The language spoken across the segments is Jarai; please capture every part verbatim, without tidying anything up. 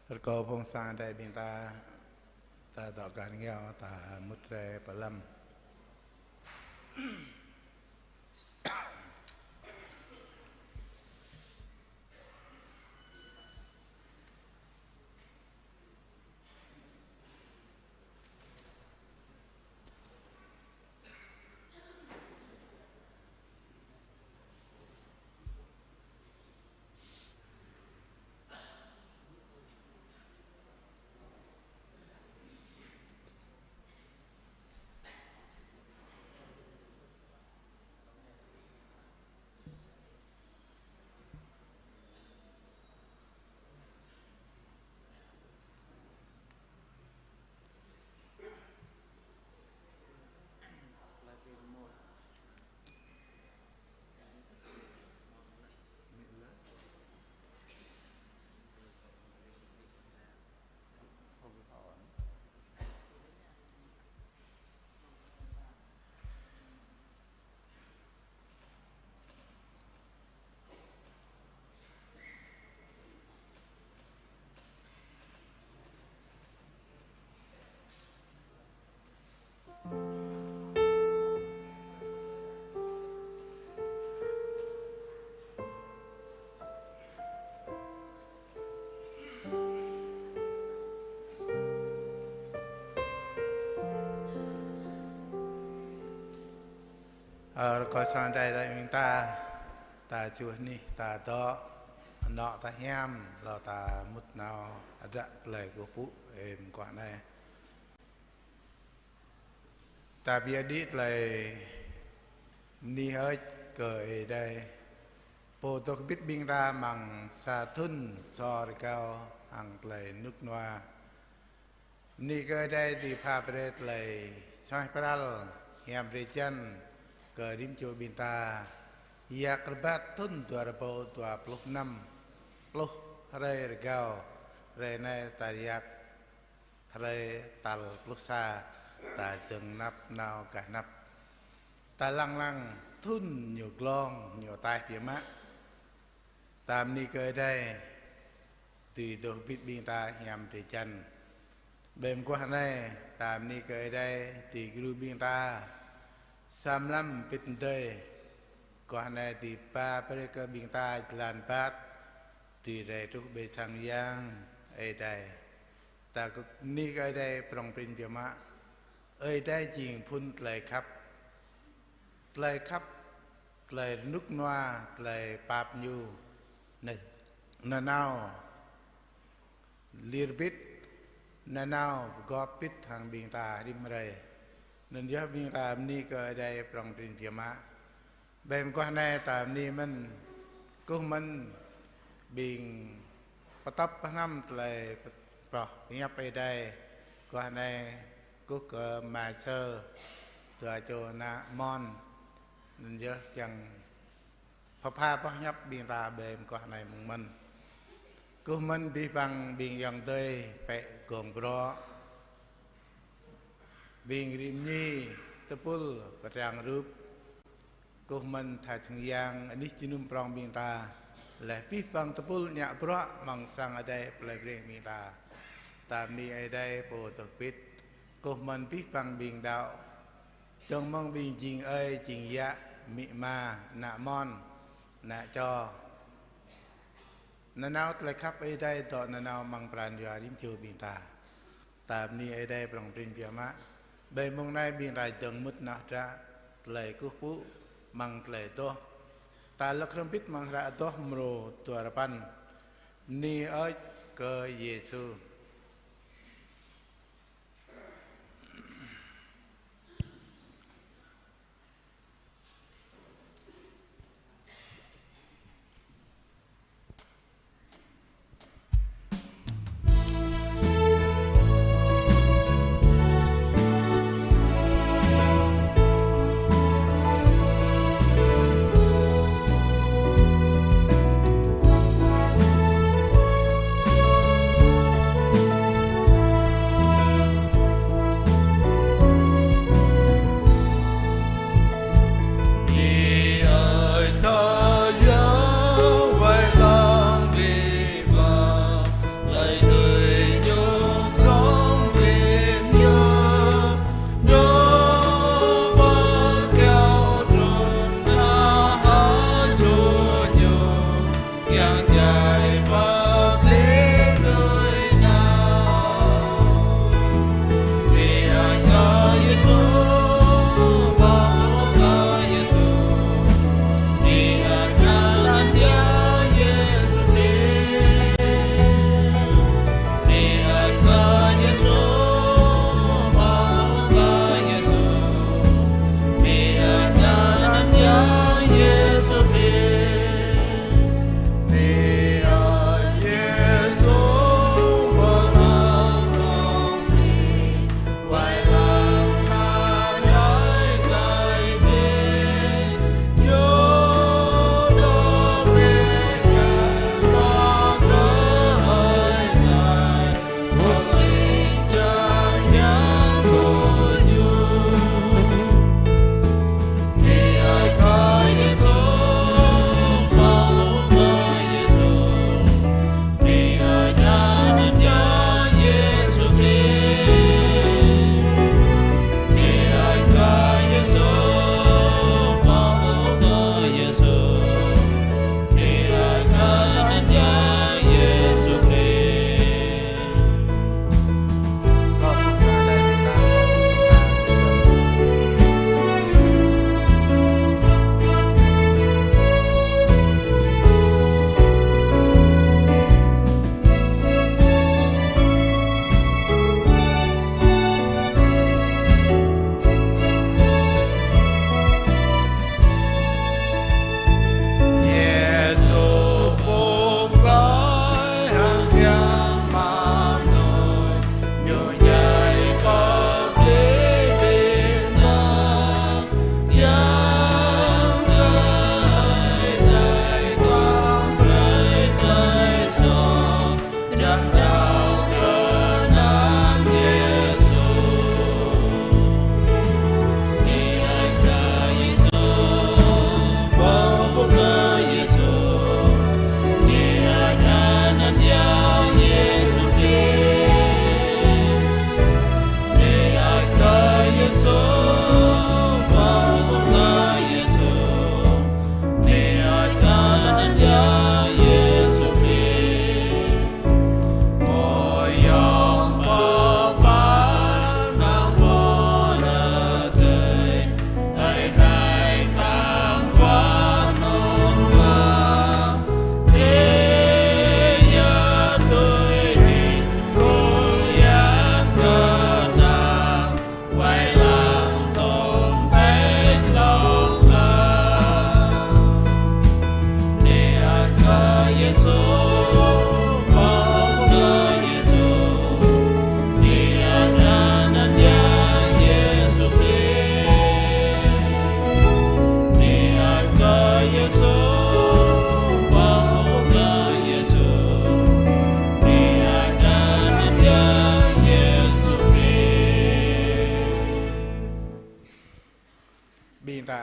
Rơkâo phung sang Adai ƀing ta, ta dŏ gah rơngiao, ta mŭt rai pơ lăm. Ơ, rơkâo sang Adai đaŏ ƀing ta, ta čuh anih, ta dŏ, anŏ ta hiam, laih ta mŭt nao hơdră tơlơi kơkuh pơpŭ, ơ, mơguah anai. Ta pơyơr đĭ tơlơi bơni hơơč kơ Ơi Adai, Pô dŏ hơbĭt ƀing ta amăng sa thŭn sô rơgao hăng tơlơi rơnŭk rơnua. Bơni kơ Ơi Adai dưi pha brơi tơlơi suaih pral hiam drơi jăn kơ rĭm čô ƀing ta, yak rơbat thŭn dua rơbâo dua pluh năm, pluh hrơi rơgao, hrơi anai ta yak hrơi tal pluh sa, ta dơ̆ng anăp nao gah anăp. Ta lăng lăng thŭn ñu glông, ñu ataih biă mă. Ta bơni kơ Ơi Adai, dưi dŏ hơbĭt ƀing ta hiam drơi jăn. Ƀơi mơguah anai, ta bơni kơ Ơi Adai, dưi gru ƀing ta sa mlam pĭt mơdơi. Mơguah anai dưi pha brơi kơ ƀing ta jơlan rơbat, dưi rai truh ƀơi sang yang Ơi Adai. Ta kơ bơni kơ Ơi Adai prŏng prin biă mă. Ơi Adai jing phŭn tơlơi khăp. Tơlơi khăp, tơlơi rơnŭk rơnua, tơlơi pap ñu. Nơ-, nanao lir bit, nanao pơgop bit hăng ƀing ta rĭm hrơi. Anŭn yơh ƀing ta bơni kơ Ơi Adai prŏng prin biă mă. Ƀơi mơguah anai ta bơni mơ̆n, kơkuh mơ̆n ƀing pơtŏp pơhnăm tơlơi pơtô pơhiăp Ơi Adai. Mơguah anai kơkuh kơ Ama Sơ, dua čô ană mơnuih, anŭn yơh kiăng pơpha pơhiăp ƀing ta ƀơi mơguah anai mơ̆ng mơ̆n. Kơkuh mơ̆n abih bang ƀing ayŏng adơi pĕ gong bruă, ƀing rĭm ñi tơpul pơtrang rup. Kơkuh mơ̆n tha sang yang anih jơnum prŏng ƀing ta, laih abih bang tơpul ngă bruă amăng sang Adai plơi Breng ƀing ta. Ta bơni Ơi Adai Pô dŏ hơbĭt. Kơkuh mơ̆n abih bang ƀing đaŏ, dơ̆ng mơ̆ng ƀing jing ơi, jing yă, amĭ ama, ană mơnuih, ană čô. Nanao tơlơi khăp Ơi Adai dŏ nanao amăng pran jua rĭm čô ƀing ta. Ta bơni Ơi Adai prŏng prin biă mă. Ƀơi mông anai ƀing ta dơ̆ng mŭt nao hơdră tơlơi kơkuh pơpŭ amăng tơlơi adoh. Ta lăk hrŏm bit amăng hră Adoh mrô dua rơpăn. Bơni hơơč kơ Yêsu.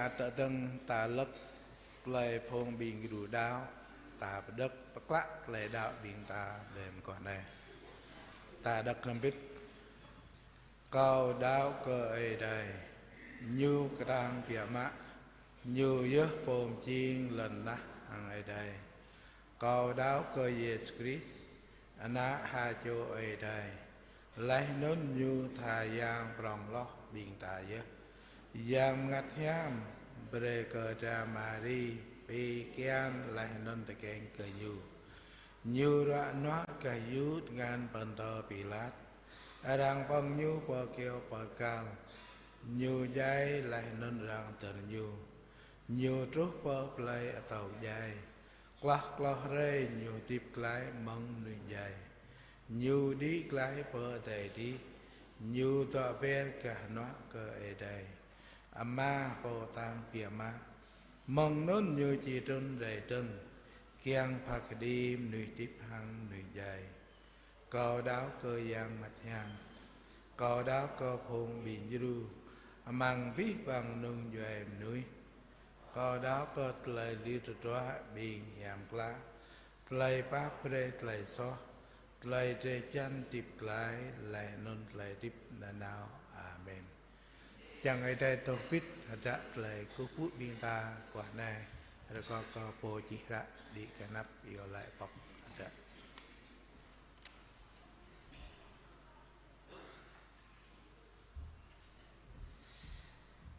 tơdơ̆ng ta lăk tơlơi phung ƀing gru đaŏ, ta pơđŏk pơklă tơlơi đaŏ ƀing ta lơ̆m guah anai. Ta đŏk hrŏm hơbĭt. Kâo đaŏ kơ Ơi Adai, Ñu kơtang biă mă, Ñu yơh pô pơjing lŏn tơnah hăng adai. Kâo đaŏ kơ Yêsu Krist, Ană ha čô Ơi Adai, laih anŭn Ñu tha Yang prŏng hloh ƀing ta yơh. Yang Bơngăt Hiam brơi kơ dra Mari pi kian laih anŭn tơkeng kơ Ñu. Ñu ruă nuă gah yŭ tơngan Pôntô Pilat. Arăng pơ̆ng Ñu pơ kơyâo pơkal. Ñu djai laih anŭn arăng dơr Ñu. Ñu truh pơ plơi atâo djai. Klâo klâo hrơi Ñu hơdip glaĭ mơ̆ng mơnuih djai. Ñu đĭ glaĭ pơ adai adih. Ñu dŏ ber gah hơnuă kơ Ơi Adai Ama pô kơtang biă mă. Mơ̆ng anŭn Ñu či trŭn rai dơ̆ng, kiăng pha kơđi mơnuih hơdip hăng mơnuih djai. Kâo đaŏ kơ Yang Bơngăt Hiam. Kâo đaŏ kơ phung ƀing djru amăng abih bang kơnung djuai mơnuih. Kâo đaŏ kơ tơlơi lir tơdruă ƀing hiam klă, tơlơi pap brơi tơlơi soh, tơlơi drơi jan hơdip glaĭ, laih anŭn tơlơi hơdip nanao. Amen. Čang Ơi Adai dŏ hơbĭt hơdră tơlơi kơkuh pơpŭ ƀing ta guah anai. Rơkâo kơ pô čih hră đĭ kơnăp iâu laĭ pŏk hơdră.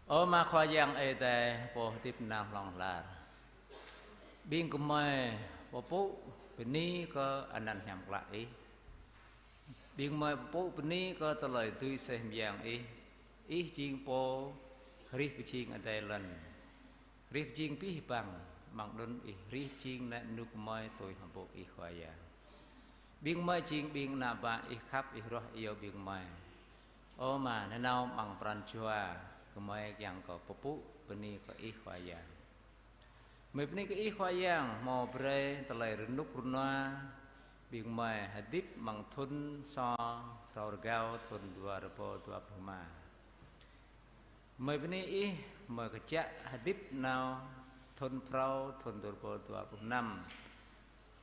Ơ Ama Khua Yang Ơi Adai, Pô hơdip nanao hlŏng lar. Ƀing gơmơi pơpŭ bơni kơ anăn hiam klă Ih. Ƀing gơmơi pơpŭ bơni kơ tơlơi dưi aseh mơyang Ih. Ih jing Pô hrih pơjing adai lŏn. Hrih pơjing abih bang, mơ̆ng anŭn Ih hrih pơjing ană mơnuih gơmơi tui hơbôk Ih Khua Yang. Ƀing gơmơi jing ƀing ană bă Ih khăp, Ih ruah iâu ƀing gơmơi. Ơ Ama, nanao amăng pran jua gơmơi kiăng kơ pơpŭ bơni kơ Ih Khua Yang. Gơmơi bơni kơ Ih Khua Yang, hmâo brơi tơlơi rơnŭk rơnua ƀing gơmơi hơdip amăng thŭn sô phrâo rơgao thŭn dua rơbâo dua pluh rơma. Gơmơi bơni Ih, gơmơi kơjăp hơdip nao thŭn phrâo thŭn dua rơbâo dua pluh năm.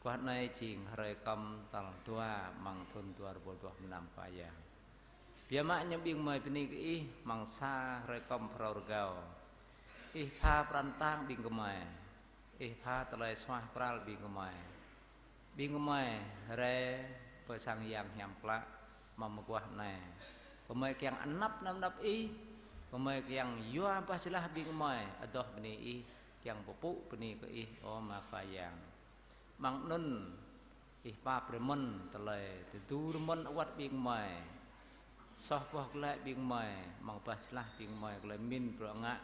Guah anai jing hrơi kơm tal dua amăng thŭn dua rơbâo dua pluh năm Khua Yang. Biă mă ñu ƀing gơmơi bơni kơ Ih amăng sa hrơi kơm phrâo rơgao. Ih pha pran tang ƀing gơmơi. Ih pha tơlơi suaih pral ƀing gơmơi. Ƀing gơmơi rai pơ sang Yang hiam klă amăng mơguah anai. Gơmơi kiăng anăp anăn anăp Ih, gơmơi kiăng yua bah jơlah ƀing gơmơi adoh bơni Ih, kiăng pơpŭ bơni kơ Ih, ơ Ama Khua Yang. Amăng anŭn Ih pap brơi mơ̆n tơlơi tơdu rơmơ̆n awăt ƀing gơmơi. Soh boh glaĭ ƀing gơmơi, amăng bah jơlah ƀing gơmơi, tơlơi pơmĭn bruă ngă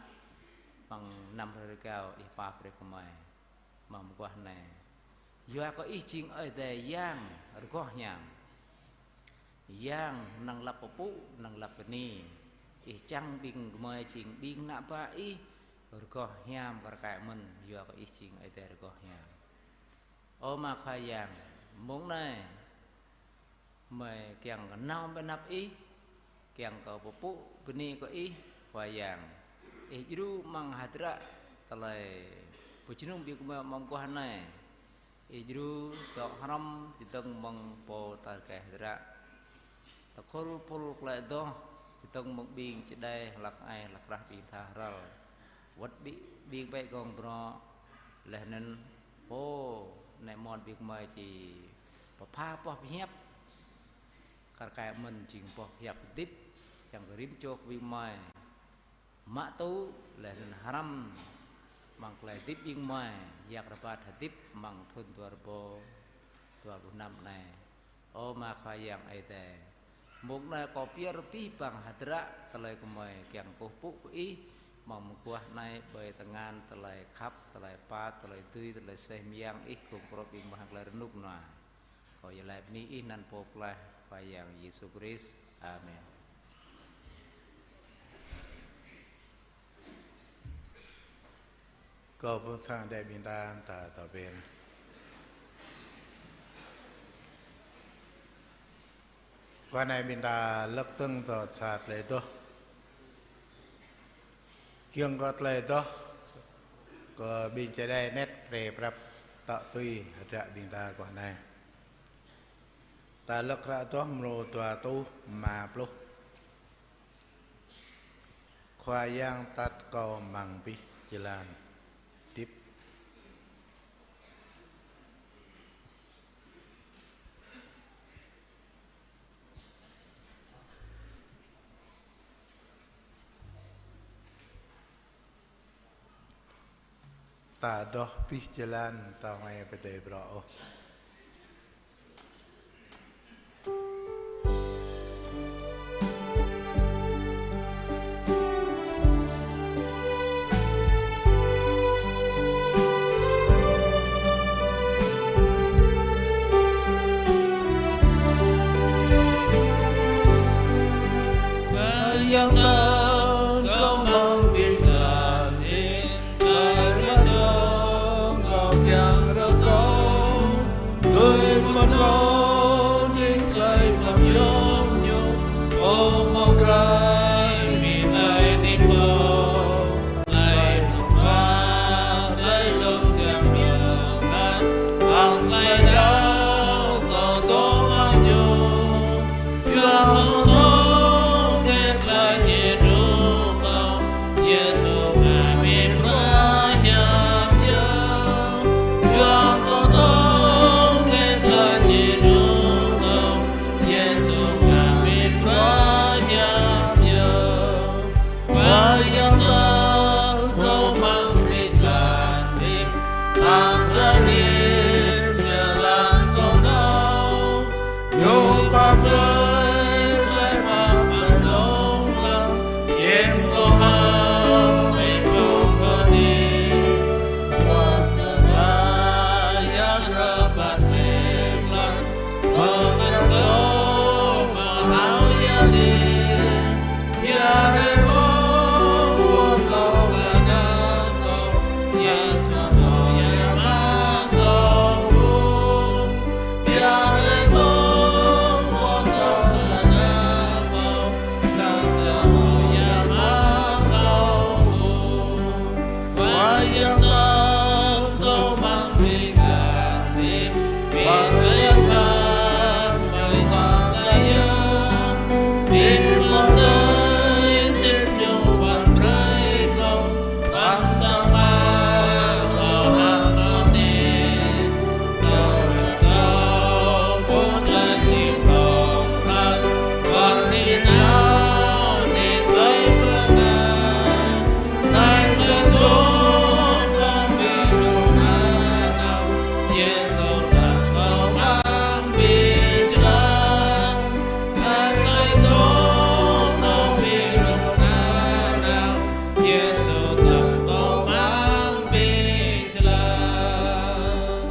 amăng năm hrơi rơgao Ih pap brơi gơmơi. Amăng mơguah anai. Yua kơ Ih jing Ơi Adai Yang rơgoh hiam. Yang năng lăp pơpŭ, năng lăp bơni. Ih čang ƀing gơmơi jing ƀing ană bă Ih rơgoh hiam kar kaĭ mơ̆n, yua kơ Ih jing Ơi Adai rơgoh hiam. Ơ Ama Khua Yang, mông anai gơmơi kiăng kơ nao ƀơi anăp Ih, kiăng kơ pơpŭ bơni kơ Ih Khua Yang. Ih djru amăng hơdră tơlơi pơjơnum ƀing gơmơi amăng mơguah anai. Ih djru dŏ hrŏm čơdơ̆ng mơ̆ng pô tơkai hơdră. Tơkhul pul tơlơi adoh, čơdơ̆ng mơ̆ng ƀing čơđai hlăk ai hlăk rah ƀing tha hrăl. Wơ̆t ƀing, ƀing ƀĕ gơ̆ng bruă, laih anŭn pô anai mơ̆n ƀing gơmơi či pơpha boh pơhiăp. Kar kaĭ mơ̆n jing boh pơhiăp hơdip, čang kơ rĭm čô ƀing gơmơi mă tŭ, laih anŭn hrăm amăng tơlơi hơdip ƀing gơmơi, yak rơbat hơdip amăng thŭn dua rơbâo dua pluh năm anai. Ơ Ama Khua Yang Ơi Adai, mông anai kâo pơyơr abih bang hơdră tơlơi gơmơi kiăng kơkuh pơpŭ kơ Ih, amăng mơguah anai ƀơi tơngan tơlơi khăp, tơlơi pap, tơlơi dưi, tơlơi aseh mơyang Ih gum pơrŏp ƀing gơmơi hăng tơlơi rơnŭk rơnua. Kâo iâu laĭ bơni Ih anăn Pô Pơklaih Khua Yang Yêsu Krist. Amen. Kâo pơƀuh sang Ơi Adai ƀing ta, ta dŏ ber. Guah anai ƀing ta lăk tơ̆ng dŏ sa tơlơi adoh. Kiăng kơ tơlơi adoh kơ ƀing čơđai anet pre prăp tŏ tui hơdră ƀing ta guah anai. Ta lăk hră adoh mrô dua rơtuh rơma pluh. Khua Yang tat kâo amăng abih jơlan hơdip. Ta adoh abih jơlan, ta amai pơdơi brŏ ôh. Khua Yang tat kâo amăng abih jơlan hơdip, tơlơi rơngot kâo kiăng rơkâo, tui mơ̆ng kâo nik tơlơi pơhiăp yôm ñu, ơ mơ̆ng kâo mĭn tơlơi nik kâo. Tơlơi mơnuă, tơlơi lŏm tiam yơh mơ̆n, hăng tơlơi đaŏ kâo tŏ mă ñu. Yua kơ tŏ kơ tơlơi či truh kâo, Yêsu ngă mĭn bruă hiam yơh. Yua kơ tŏ kơ tơlơi či truh kâo, Yêsu ngă mĭn bruă hiam yơh. Khua Yang tat kâo amăng abih jơlan hơdip, hăng tơlơi rĭm jơlan kâo nao. Ñu pap brơi tơlơi pap tơlơi nong lăng, hiam kâo hăng mĭn kâo kơđi. Wơ̆t tơlơi yang rơbat mĕk lăng, pơkă kâo mơhao ia đĭ. Pia rai mơ̆ng wơ̆t kâo gah anăn kâo, Yêsu hmâo ia mă kâo ôh. Pia rai mơ̆ng wơ̆t kâo gah anăn kâo, Yêsu hmâo ia mă kâo ôh. Khua Yang tat kâo amăng abih jơlan hơdip, ƀing tơlơi khăp mơ̆ng Khua Yang, ƀing pơtơi sĭt ñu pơ̆n brơi kâo, amăng sang mă kâo hăng anŏ anai. Tơlơi kâo ƀu tơlơi nik prŏng hrăk, wơ̆t nik nao nik tơlơi pơngai. Anai tơlơi dŏ kâo ƀu dŏ nanao, Yêsu tat kâo amăng abih jơlan. Anai tơlơi dŏ kâo ƀu dŏ nanao, Yêsu tat kâo amăng abih jơlan.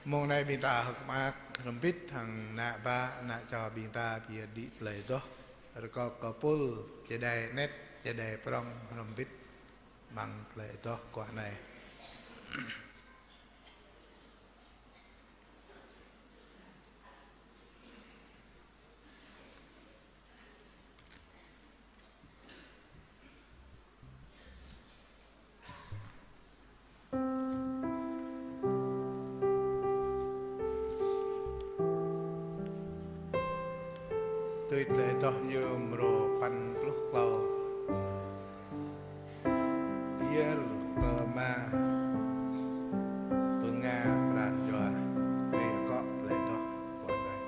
Mông anai ƀing ta hơ̆k mơak hrŏm hơbĭt hăng ană bă, ană čô ƀing ta pơyơr đĭ tơlơi adoh. Rơkâo kơ pôl čơđai anet, čơđai prŏng hrŏm hơbĭt amăng tơlơi adoh guah anai. Tui tơlơi adoh ñu mrô păn pluh klâo. Pơyơr kơ Ama, Bơnga, Pran Jua. Tui akŏ tơlơi adoh pô anai.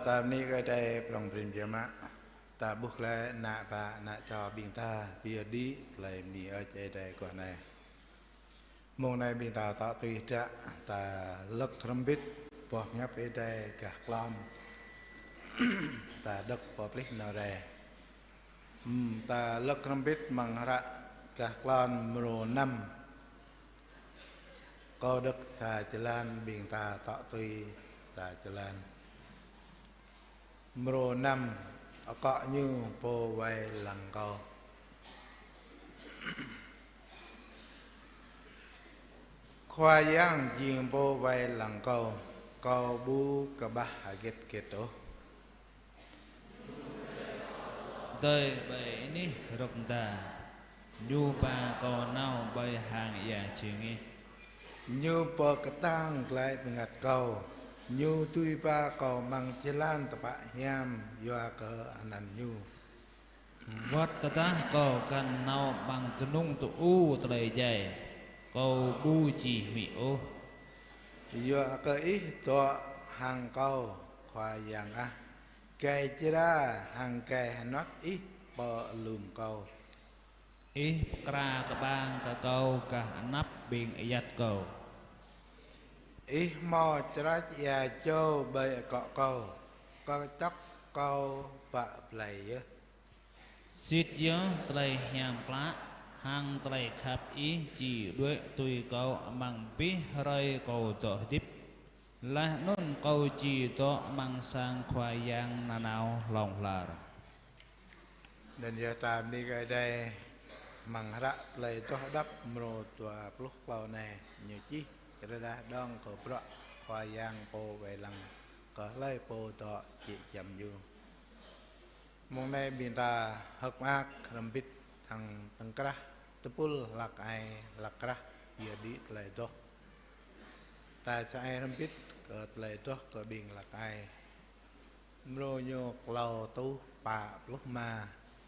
Ta bơni kơ Ơi Adai prong prin biă mă. Ta ƀuh glaĭ ană bă ană čô ƀing ta pơyơr đĭ tơlơi bơni Ơi Adai guah anai. Mông anai ƀing ta tŏ tui hră, ta lơ̆k hrŏm hơbĭt boh hiăp Ơi Adai gah klon. Ta đŏk pơplih nao rai. Ừm, ta lơ̆k hrŏm hơbĭt amăng hră gah klon mrô năm. Kâo đŏk sa čơlan, ƀing ta tŏ tui sa čơlan. Mrô năm, akŏ ñu pô wai lăng kâo. Khua Yang jing pô wai lăng kâo, kâo ƀu kơƀah hơget-get ôh. Dơi ƀơi anih hrup mơda, Ñu ba kâo nao ƀơi hang ia jơngeh. Ñu pơkơtang glaĭ bơngăt kâo, Ñu dui ba kâo amăng jơlan tơpă hiam yua kơ anăn Ñu. Wơ̆t tơdah kâo găn nao amăng dơnung tơ-u tơlơi djai, kâo ƀu či huĭ ôh. Yua kơ Ih dŏ hăng kâo, Khua Yang ah, gai jra hăng gai hơnot Ih pơalum kâo. Ih pơkra kơƀang kơ kâo gah anăp ƀing ayăt kâo. Ih hmâo čơrač ia jâo ƀơi akŏ kâo, kơčŏk kâo bă blai yơh. Sĭt yơh tơlơi hiam klă hăng tơlơi khăp Ih či đuaĭ tui kâo amăng abih hrơi kâo dŏ hơdip. Laih anŭn kâo či dŏ amăng sang Khua Yang nanao hlŏng lar. Anŭn yơh ta bơni kơ Ơi Adai, amăng hră Tơlơi Adoh Đăp mrô dua pluh klâo anai, ñu čih rơđah đŏng kơ bruă Khua Yang pô wai lăng kơ hlơi pô dŏ jĕ giăm Ñu. Mông anai ƀing ta hơ̆k mơak hrŏm hơbĭt hăng tơ̆ng krah tơpul hlăk ai hlăk krah pơyơr đĭ tơlơi adoh. Ta sa ai hrŏm hơbĭt kơ tơlơi adoh kơ ƀing hlăk ai. Mrô ñu klâo rơtuh pă pluh rơma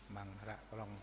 amăng hră prŏng.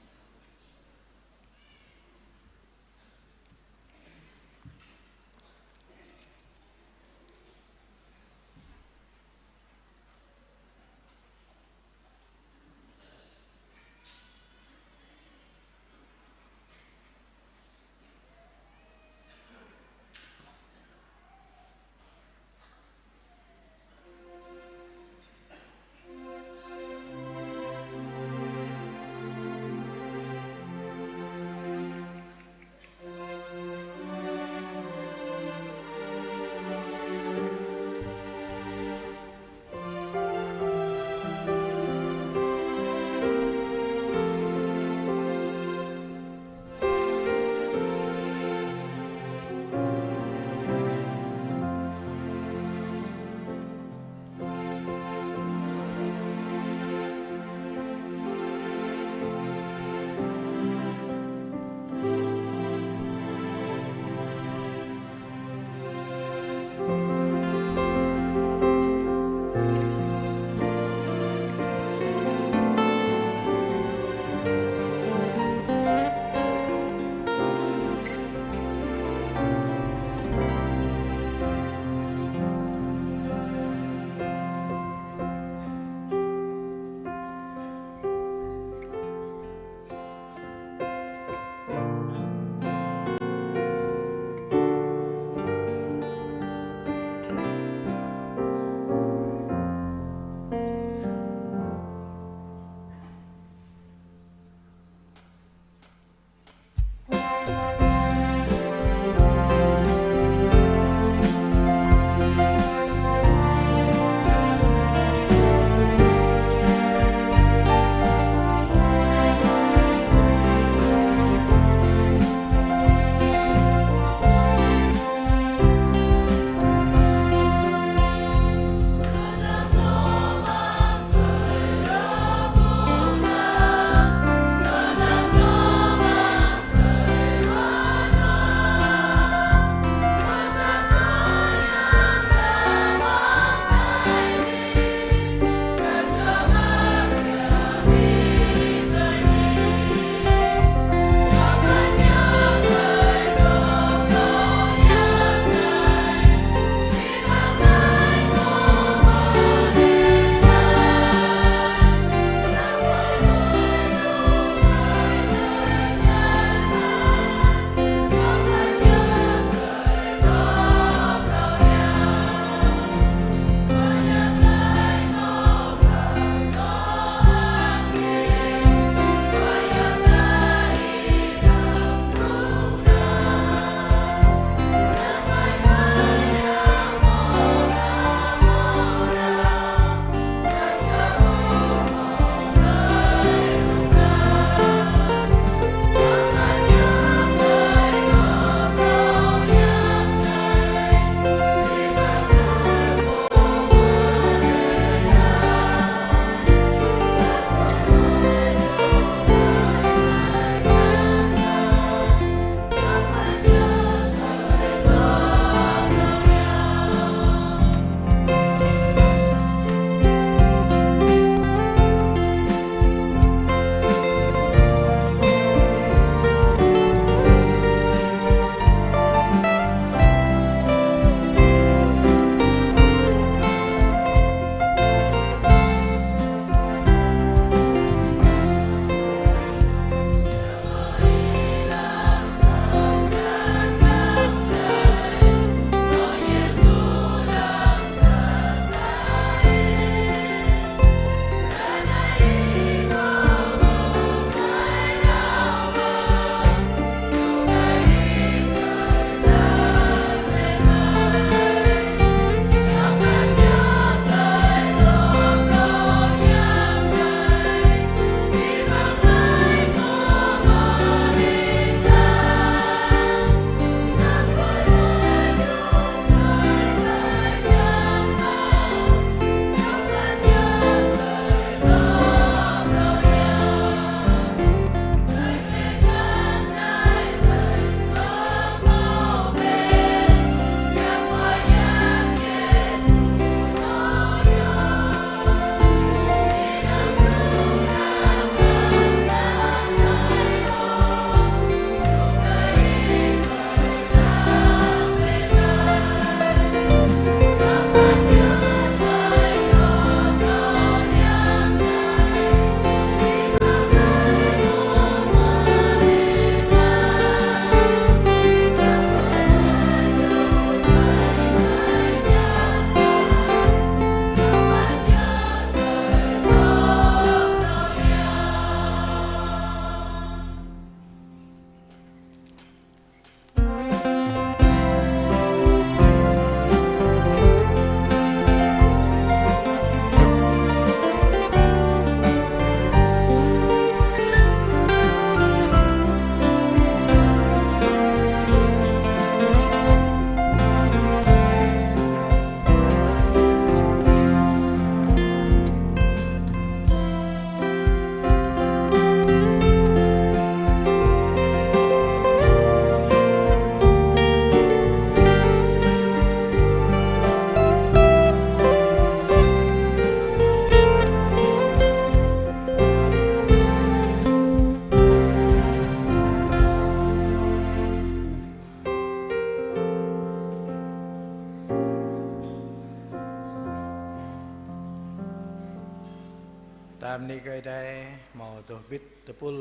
Bơni kơ Ơi Adai hmâo dŏ hơbĭt tơpul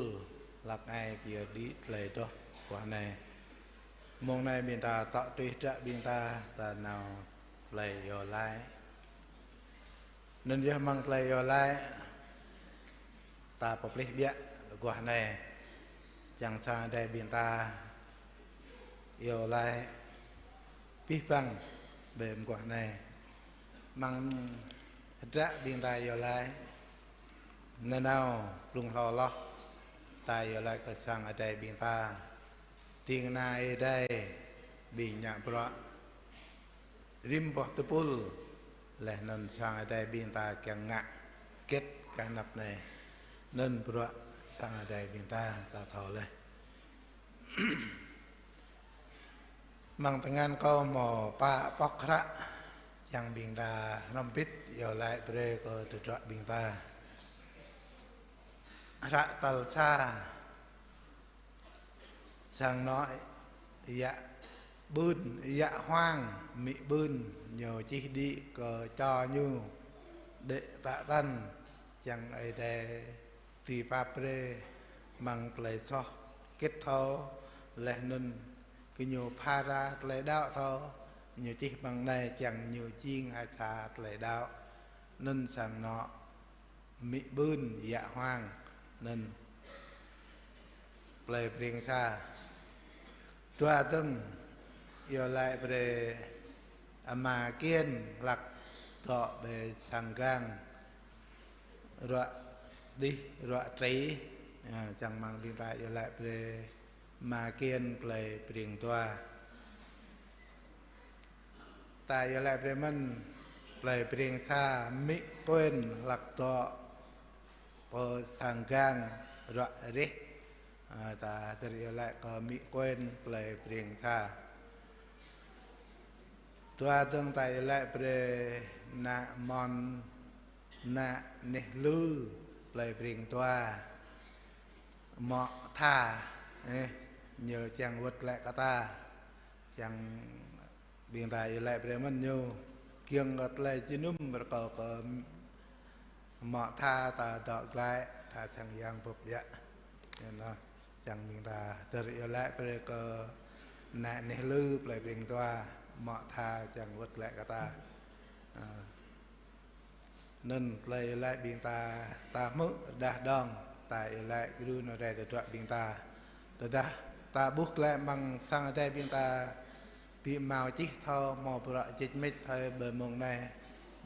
hlăk ai pơyơr đĭ tơlơi dŏ guah anai. Mông anai ƀing ta tŏ tui hră ƀing ta, ta nao tơlơi iâu laĭ. Anŭn yơh amăng tơlơi iâu laĭ, ta pơplih ƀiă guah anai, čang sang Ơi Adai ƀing ta iâu laĭ abih bang ƀơi mơguah anai. Amăng hră ƀing ta iâu laĭ nanao blung hlâo hloh, ta iâu laĭ kơ sang Ơi Adai ƀing ta. Ding kơna Ơi Adai ƀing ngă bruă rĭm boh tơpul, laih anŭn sang Ơi Adai ƀing ta kiăng ngă hơget kơ anăp anai. Anŭn bruă sang Ơi Adai ƀing ta, ta thâo laih. Amăng tơngan kâo hmâo pă pŏk hră, čang ƀing ta hrŏm hơbĭt iâu laĭ brơi kơ tơdruă ƀing ta. Hră tal sa, sang anŏ yă ƀưn, yă huang amĭ ƀưn ñu čih đĭ kơ čô ñu đĕ tă tăn, čang Ơi Adai dưi pap brơi amăng tơlơi soh hơget thâo, laih anŭn kơ ñu phara tơlơi đaŏ thâo, ñu čih amăng anai čang ñu jing ha sa tơlơi đaŏ. Anŭn sang anŏ amĭ ƀưn yă huang, anŭn plei Breng Sa. Dua dơ̆ng iâu laĭ brơi ama Kiên hlăk dŏ ƀơi sang gang, ruă đih, ruă trei. Ơ, čang mơ̆ng ƀing ta iâu laĭ brơi ama Kiên plei Breng Dua. Ta iâu laĭ brơi mơ̆n plei Breng Sa amĭ Kuen hlăk dŏ pơ sang gang ruă rih. Ơ, ta hơdơr iâu laĭ kơ amĭ Kuen plei Breng Sa. Dua dơ̆ng ta iâu laĭ brơi ană Mon, ană Neh Lư plei Breng Dua. Mŏ Tha, ơ, ñu čang wơ̆t glaĭ kơ ta. Čang ƀing ta iâu laĭ brơi mơ̆n ñu kiăng kơ tơlơi jơnum rơkâo kơ Mŏ Tha ta dŏ glaĭ, ta čang yang bưp biă. Anŭn, čang ƀing ta hơdơr iâu laĭ brơi kơ ană Neh Lư plei Breng Dua, Mŏ Tha čang wơ̆t glaĭ kơ ta. Ơ. Anŭn tơlơi iâu laĭ ƀing ta, ta hmư̆ rơđah dơ̆ng, ta iâu laĭ gru nao rai tơdruă ƀing ta. Tơdah ta ƀuh glaĭ amăng sang Ơi Adai ƀing ta ƀu hmâo čih thâo, hmâo bruă jĕč mĕč thâo ƀơi mông anai,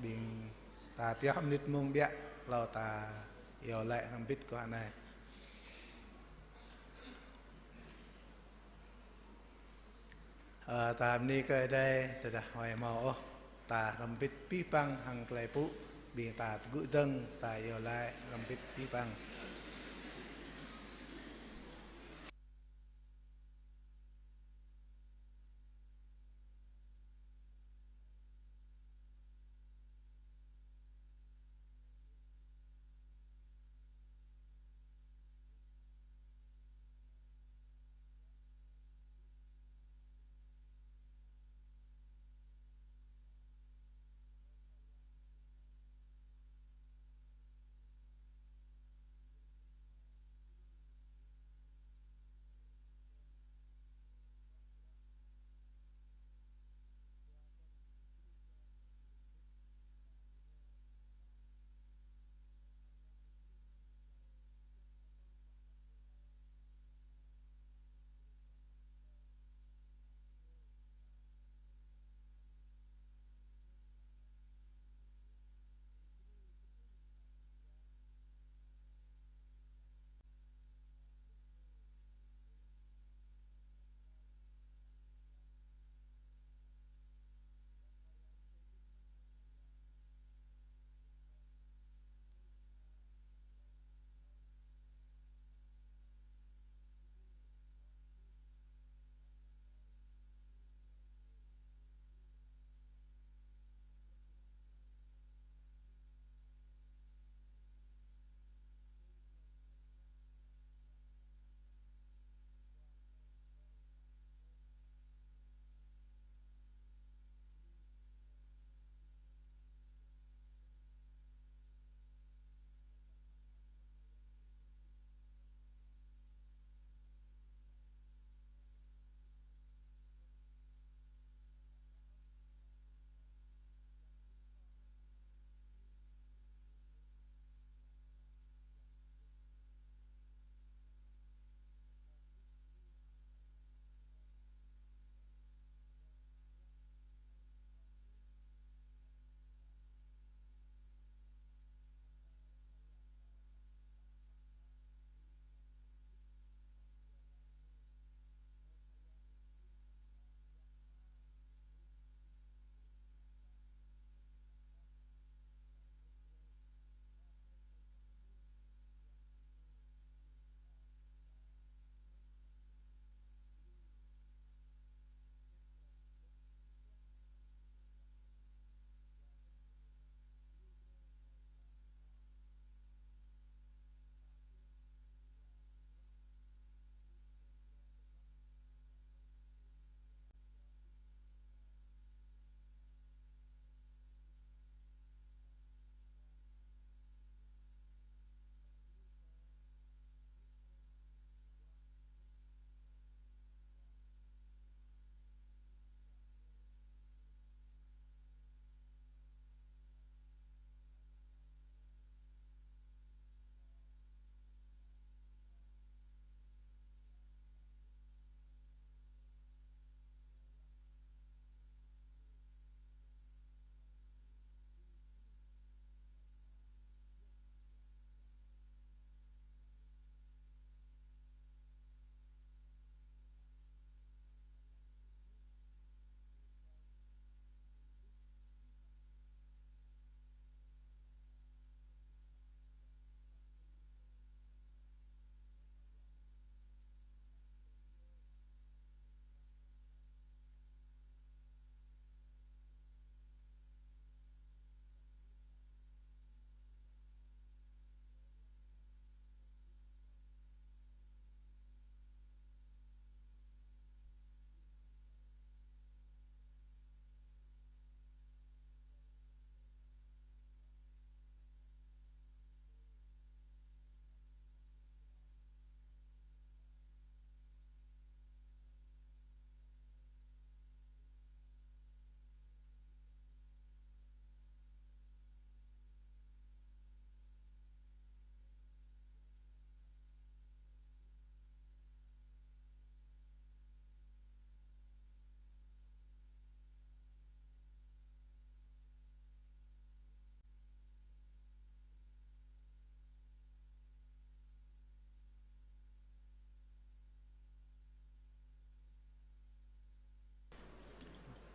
ƀing ta pioh mơnit mông biă, hlâo ta iâu laĭ hrŏm hơbĭt guah anai. Ơ, ta bơni kơ Ơi Adai, tơdah huai hmâo ôh, ta hrŏm hơbĭt abih bang hăng tơlơi pŭ, ƀing ta tơgŭ dơ̆ng, ta iâu laĭ hrŏm hơbĭt abih bang.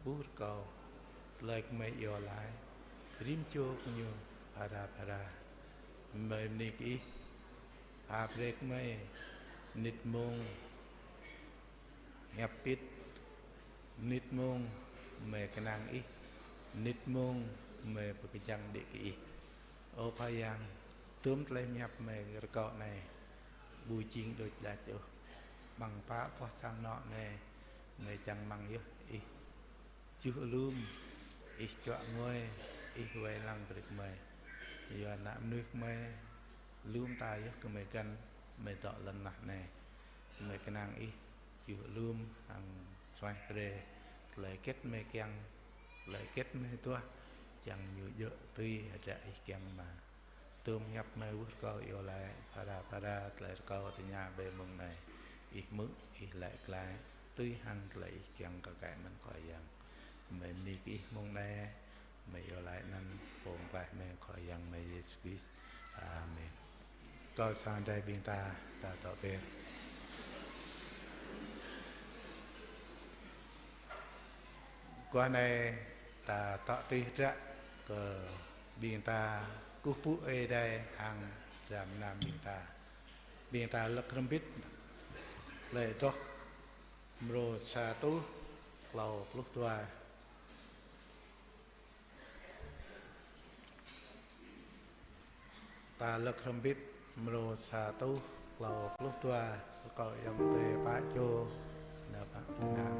ƀuh rơkâo tơlơi gơmơi iâu laĭ, rĭm čô gơñu phara phara. Gơmơi bơni kơ Ih, pha brơi kơ gơmơi nit mông hiăp pit, nit mông gơmơi kơnang Ih, nit mông gơmơi pơkơjăng đĭ kơ Ih. Ơ Khua Yang, tơm tơlơi hiăp gơmơi rơkâo anai ƀu jing đôč đač ôh. Amăng pă boh sang anŏ anai, gơmơi čang rơmang yơh Ih juh alum, Ih čuă ngui, Ih wai lăng brơi kơ gơmơi. Yua ană mơnuih gơmơi, alum ta yơh gơmơi găn, gơmơi dŏ lŏn tơnah anai. Gơmơi kơnang Ih juh alum hăng suaih brơi tơlơi hơget gơmơi kiăng, tơlơi hơget gơmơi duah, čang ñu djơ̆ tui hơdră Ih kiăng mă. Tơm hiăp gơmơi ƀuh rơkâo iâu laĭ, phara phara tơlơi rơkâo tơña ƀơi mông anai. Ih hmư̆, Ih laĭ glaĭ, tui hăng tơlơi Ih kiăng kơ kơkai mơ̆n Khua Yang. Gơmơi bơni kơ Ih mông anai, gơmơi iâu laĭ anăn Pô Pơklaih gơmơi Khua Yang gơmơi Yêsu Krist. Amen. Rơkâo sa đai ƀing ta, ta dŏ ber. Guah anai ta dŏ tui hơdră kơ ƀing ta kơkuh pơpŭ Ơi Adai hăng dram gơnam ƀing ta. Ƀing ta lăk hrŏm hơbĭt Tơlơi Adôh mrô sa rơtuh klâo pluh dua. Ta lăk hrŏm hơbĭt mrô sa rơtuh klâo pluh dua, rơkâo ayŏng adơi pă čô, nao pă tơngan.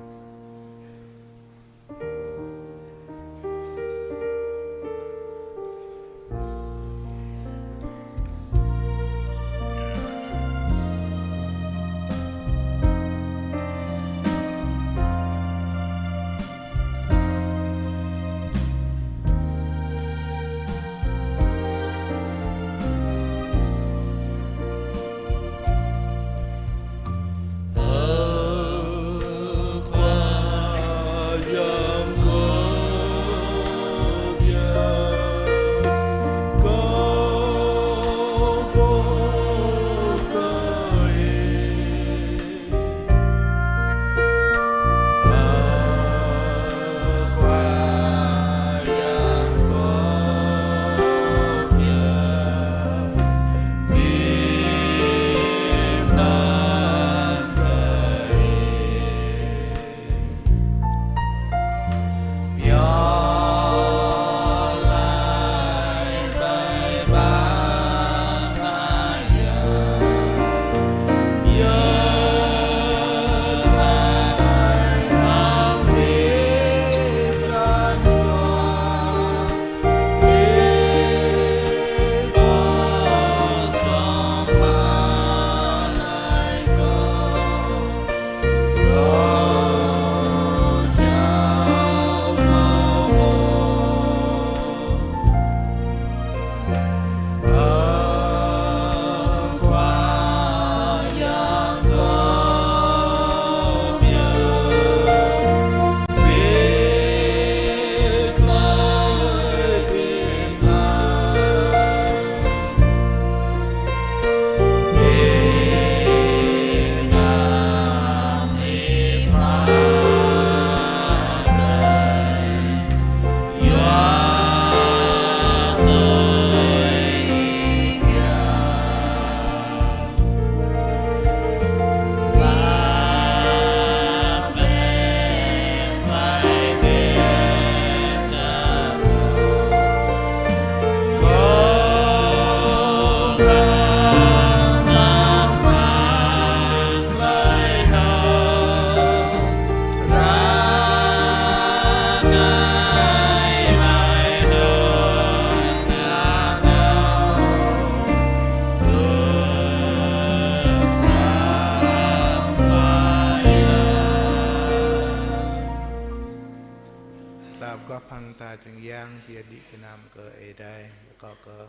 Ta pơgop hăng ta čang yang, pơyơr đĭ gơnam kơ Ơi Adai, rơkâo kơ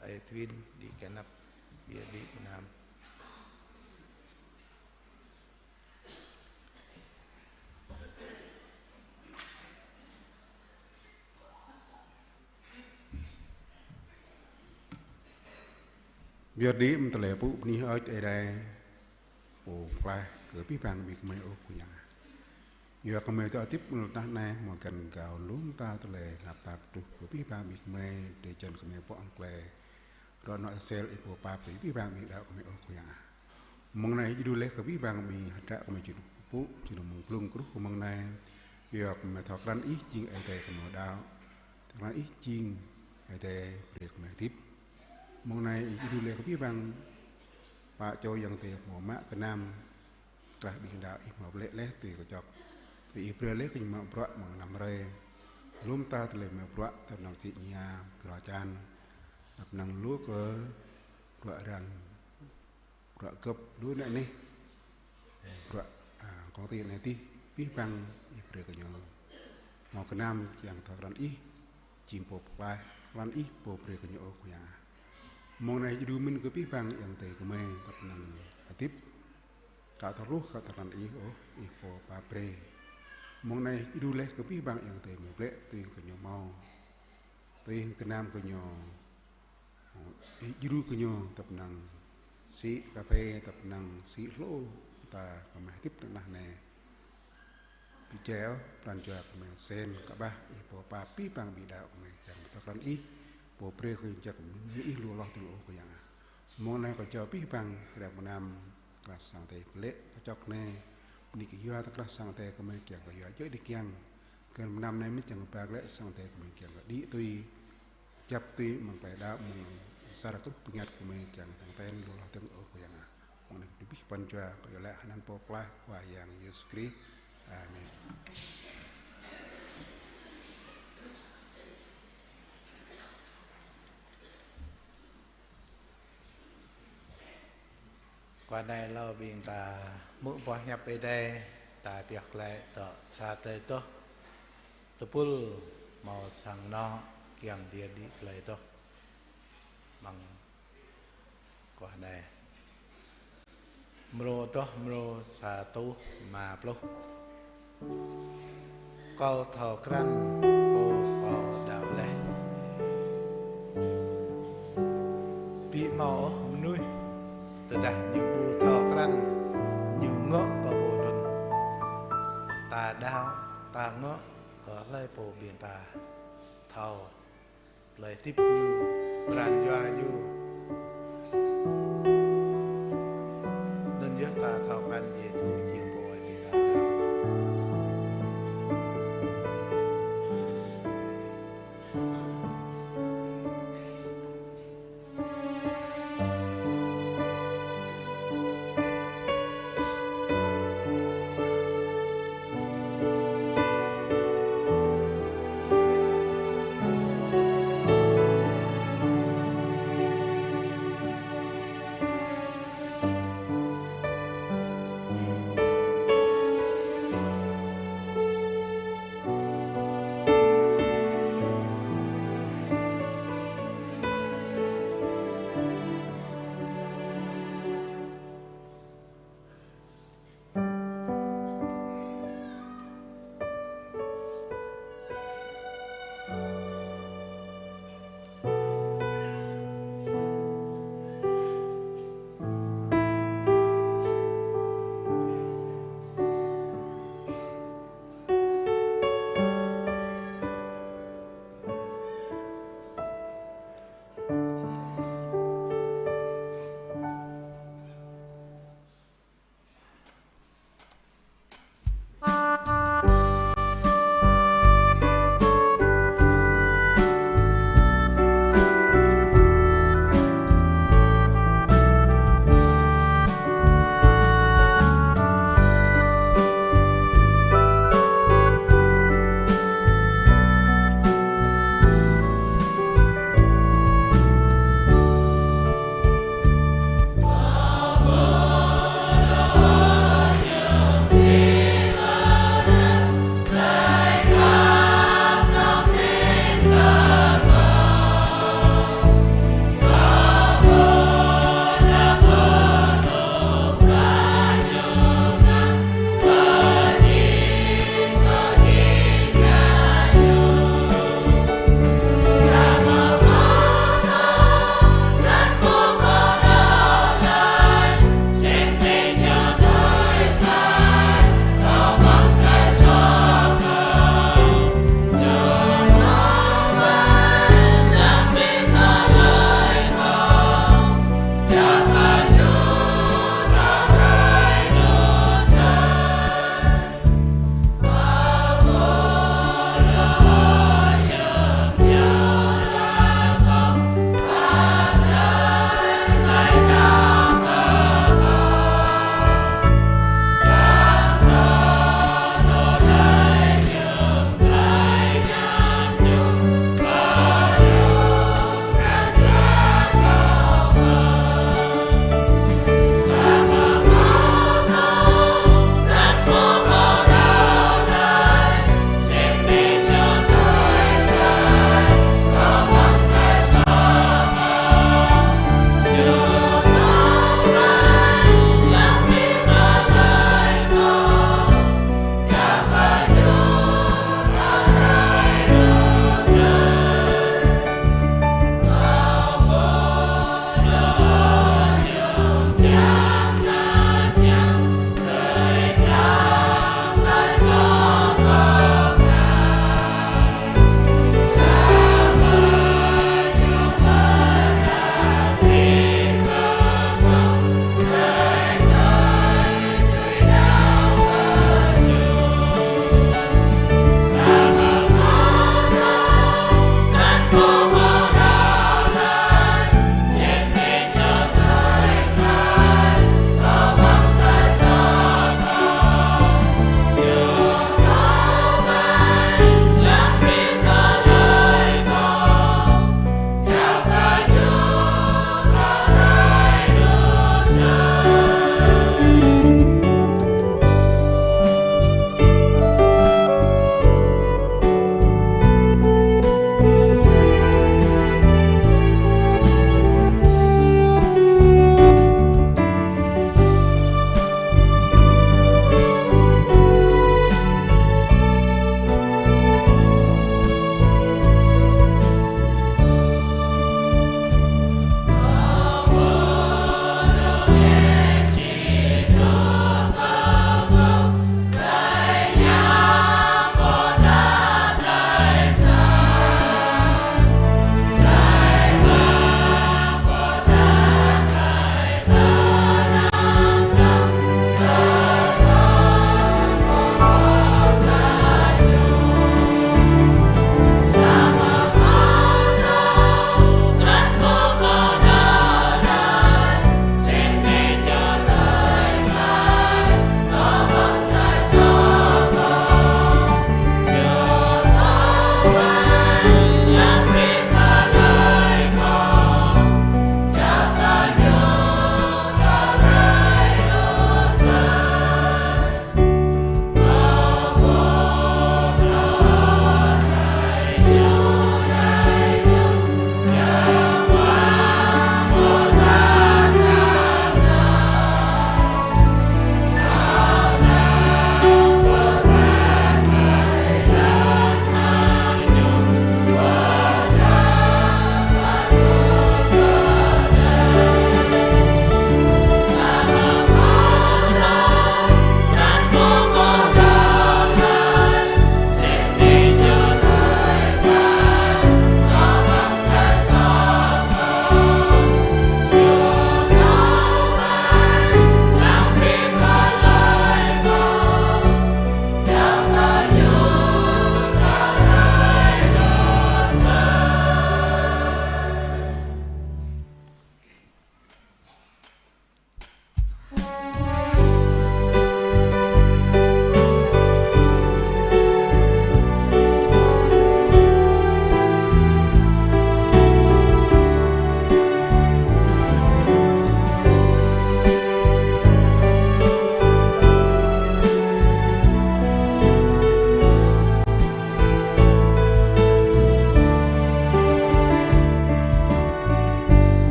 Ơi Thuyên đĭ kơnăp, pơyơr đĭ gơnam. Pơyơr đĭ mơ̆ng tơlơi pơpŭ bơni hơơč Ơi Adai, Pô Pơklaih kơ abih bang ƀing gơmơi ơ Khua Yang. Yua kơ gơmơi dŏ hơdip ƀơi lŏn tơnah anai, hmâo găn gao lu mơta tơlơi tơnap tap truh kơ abih bang ƀing gơmơi, drơi jăn gơmơi pŏk hăng tơlơi rŏ nŏ sel Ih pô pap brơi abih bang ƀing đaŏ gơmơi ôh Khua Yang ah. Mông anai Ih djru laih kơ abih bang ƀing hơdră gơmơi jơnum pơpŭ, jơnum mơ̆ng blung truh kơ mông anai. Yua kơ gơmơi thâo krăn Ih jing Ơi Adai kơ gơmơi đaŏ. Thâo krăn Ih jing Ơi Adai brơi kơ gơmơi hơdip. Mông anai Ih djru laih kơ abih bang pă čô ayŏng adơi hmâo mă gơnam, krah ƀing đaŏ Ih hmâo pơlĕ laih tui kơčŏk. Tui Ih brơi laih kơ ñu mă bruă mơ̆ng năm hrơi. Lu mơta tơlơi mă bruă, tơpă năng sĭ ña, kơrô čan, tơpă năng lu kơ bruă arăng, bruă gơ̆p, lu anai anih, bruă, a, kông ti anai adih, abih bang Ih brơi kơ ñu hmâo gơnam, kiăng thâo krăn Ih jing Pô pơklaih, krăn Ih Pô brơi kơ ñu ôh Khua Yang ah. Mông anai djru mĭn kơ abih bang ayŏng adơi gơmơi, tơpă năng hơdip ka thâo hluh, ka thâo krăn Ih ôh, Ih pô pap brơi. Mông anai djru laih kơ abih bang ayŏng adơi gơmơi pơlĕ tui kơ ñu hmâo, tui gơnam kơ ñu, Ih djru kơ ñu tơpă năng sĭ kơphê, tơpă năng sĭ hlô, ta gơmơi hơdip tơnah anai. Ƀu djơ̆ ôh, pran jua gơmơi sen kơƀah, Ih pô pap abih bang ƀing đaŏ gơmơi, kiăng thâo krăn Ih, Pô brơi kơ jăk mơ̆ng Ih lu hloh dơ̆ng ôh Khua Yang ah. Mông anai kâo jao abih bang, krah mơnam, krah sang Ơi Adai pơlĕ kơčŏk anai, bơni kơ yua tơ krah sang Ơi Adai gơmơi kiăng kơ yua djơ̆ đĭ kiăng. Krah mơnam anai mĭn kiăng kơ ba glaĭ sang Ơi Adai gơmơi kiăng kơ đĭ tui, kơjăp tui mơ̆ng tơlơi đaŏ, mơ̆ng asar kruh pơngăt gơmơi kiăng tăng ten lu hloh dơ̆ng ôh Khua Yang ah. Mông anai kâo abih pran jua kâo iâu laĭ hơnăn Pô Pơklaih Khua Yang Yêsu Krist. Amen. Guah anai hlâo ƀing ta hmư̆ boh hiăp Ơi Adai, ta pioh glaĭ dŏ sa tơlơi adoh. Tơpul hmâo sang anŏ kiăng đĭ tơlơi adoh. Mơ̆ng guah anai. Mrô adoh mrô sa rơtuh rơma pluh. Kâo thâo krăn Pô kâo đaŏ laih. Ƀu hmâo ôh mơnuih tơdah ñu ƀu thâo krăn, ñu ngŏ kơ pô anŭn. Ta đaŏ, ta ngŏ kơ hlơi pô ƀing ta thâo tơlơi hơdip ñu, pran jua ñu. Anŭn yơh ta thâo krăn Yêsu jing Pô Ơi Adai ta.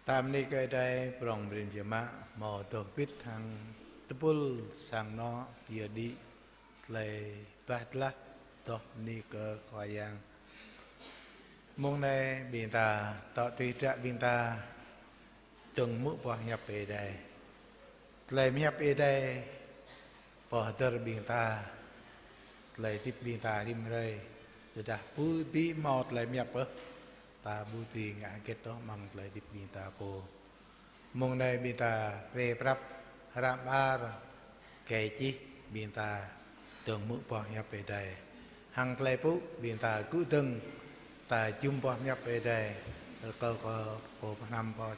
Ta bơni kơ Ơi Adai prong prin biă mă, hmâo dŏ hơbĭt hăng tơpul sang anŏ pơyơr đĭ tơlơi bah blah dŏ bơni kơ Khua Yang. Mông anai ƀing ta dŏ tui hơdră ƀing ta dơ̆ng hmư̆ boh hiăp Ơi Adai. Tơlơi pơhiăp Ơi Adai pơhơdơr ƀing ta, tơlơi hơdip ƀing ta rĭm hrơi. Tơdah ƀu dưi hmâo tơlơi pơhiăp ôh, ta ƀu dưi ngă hơget ôh amăng tơlơi hơdip ƀing ta pô. Mông anai ƀing ta pre prăp hră mơar, kơ čih ƀing ta dơ̆ng hmư̆ boh hiăp Ơi Adai. Hăng tơlơi pŭ ƀing ta gŭ dơ̆ng, ta jum boh hiăp Ơi Adai, rơkâo kơ pô pơhrăm pô.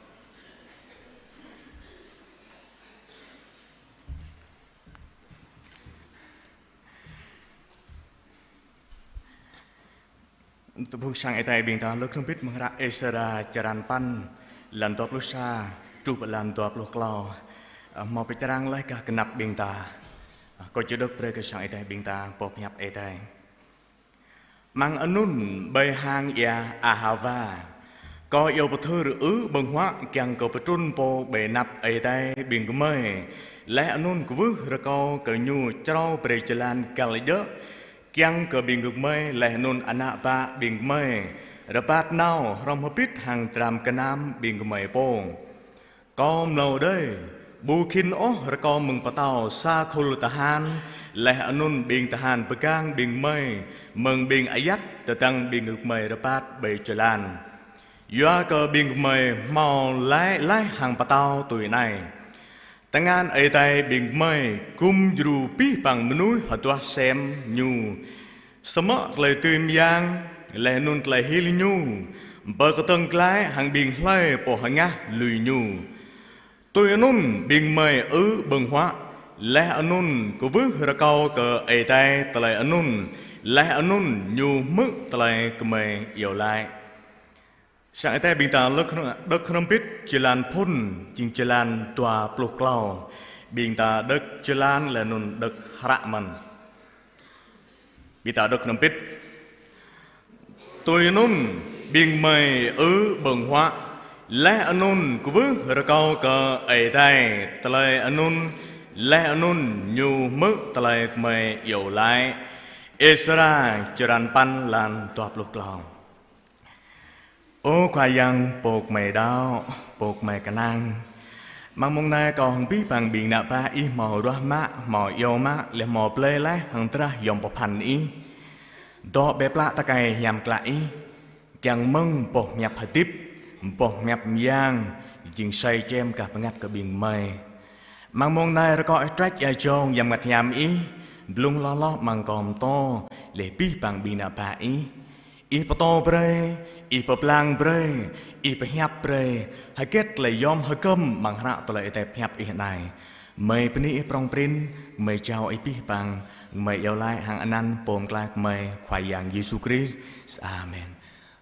Tơpul sang Ơi Adai ƀing ta, lơ̆k hrŏm hơbĭt amăng hră Êsra črăn păn, lan dua pluh sa truh pơ lan dua pluh klâo. Ơ, hmâo pơčrang laih gah gơnăp ƀing ta. Ơ, kâo čơđơ̆k brơi kơ sang Ơi Adai ƀing ta boh hiăp Ơi Adai. Amăng anŭn ƀơi hang ia Ahava, kâo iâu pơthưr ư ƀơ̆ng huă kiăng kơ pơtrŭn pô ƀơi anăp Ơi Adai ƀing gơmơi, laih anŭn kwưh rơkâo kơ ñu črâo brơi jơlan găl djơ̆, kiăng kơ ƀing gơmơi laih anŭn ană bă ƀing gơmơi rơbat nao hrŏm hơbĭt hăng dram gơnam ƀing gơmơi pô. Kâo mlâo đơi, ƀu khĭn ôh rơkâo mơ̆ng pơtao sa khul tơhan, laih anŭn ƀing tơhan pơgang ƀing gơmơi mơ̆ng ƀing ayăt tơdang ƀing gơmơi rơbat ƀơi jơlan. Yua kơ ƀing gơmơi hmâo laĭ laih hăng pơtao tui anai: Tơngan Ơi Adai ƀing gơmơi gum djru abih bang mơnuih hơduah sem ñu, samơ̆ tơlơi dưi mơyang laih anŭn tơlơi hil ñu pơkơdơ̆ng glaĭ hăng ƀing hlơi pô hơngah lui ñu. Tui anŭn ƀing gơmơi ư ƀơ̆ng huă, laih anŭn kwưh rơkâo kơ Ơi Adai tơlơi anŭn, laih anŭn ñu hmư̆ tơlơi gơmơi iâu laĭ. Sang Ơi Adai ƀing ta lơ̆k hrŏ-, đơ̆k hrŏm hơbĭt jơlan phŭn, jing jơlan dua pluh klâo. Ƀing ta đơ̆k jơlan laih anŭn đơ̆k hră mơ̆n. Ƀing ta đơ̆k hrŏm hơbĭt. Tui anŭn ƀing gơmơi ư ƀơ̆ng huă, laih anŭn kwưh rơkâo kơ Ơi Adai tơlơi anŭn, laih anŭn ñu hmư̆ tơlơi gơmơi iâu laĭ. Êsra črăn păn lan dua pluh klâo. Ơ Khua Yang, pô gơmơi đaŏ, pô gơmơi kơnang. Amăng mông anai kâo hăng abih bang ƀing ană bă Ih hmâo ruah mă, hmâo iâu mă, laih hmâo blơi laih hăng drah yom pơphan Ih. Dŏ ƀơi plă tơkai hiam klă Ih, kiăng mơ̆ng boh hiăp hơdip, boh hiăp mơyang, jing sai čem gah bơngăt kơ ƀing gơmơi. Amăng mông anai rơkâo Ih trăč ia jông Yang Bơngăt Hiam Ih, blung hloh hloh amăng kâo pơtô, laih abih bang ƀing ană bă Ih. Ih pơtô brơi, Ih pơblang brơi, Ih pơhiăp brơi, hơget tơlơi yom hơgơm amăng hră tơlơi Ơi Adai pơhiăp Ih anai. Gơmơi bơni Ih prong prin, gơmơi jao Ih abih bang, gơmơi iâu laĭ hăng anăn Pô Pơklaih gơmơi Khua Yang Yêsu Krist. Amen.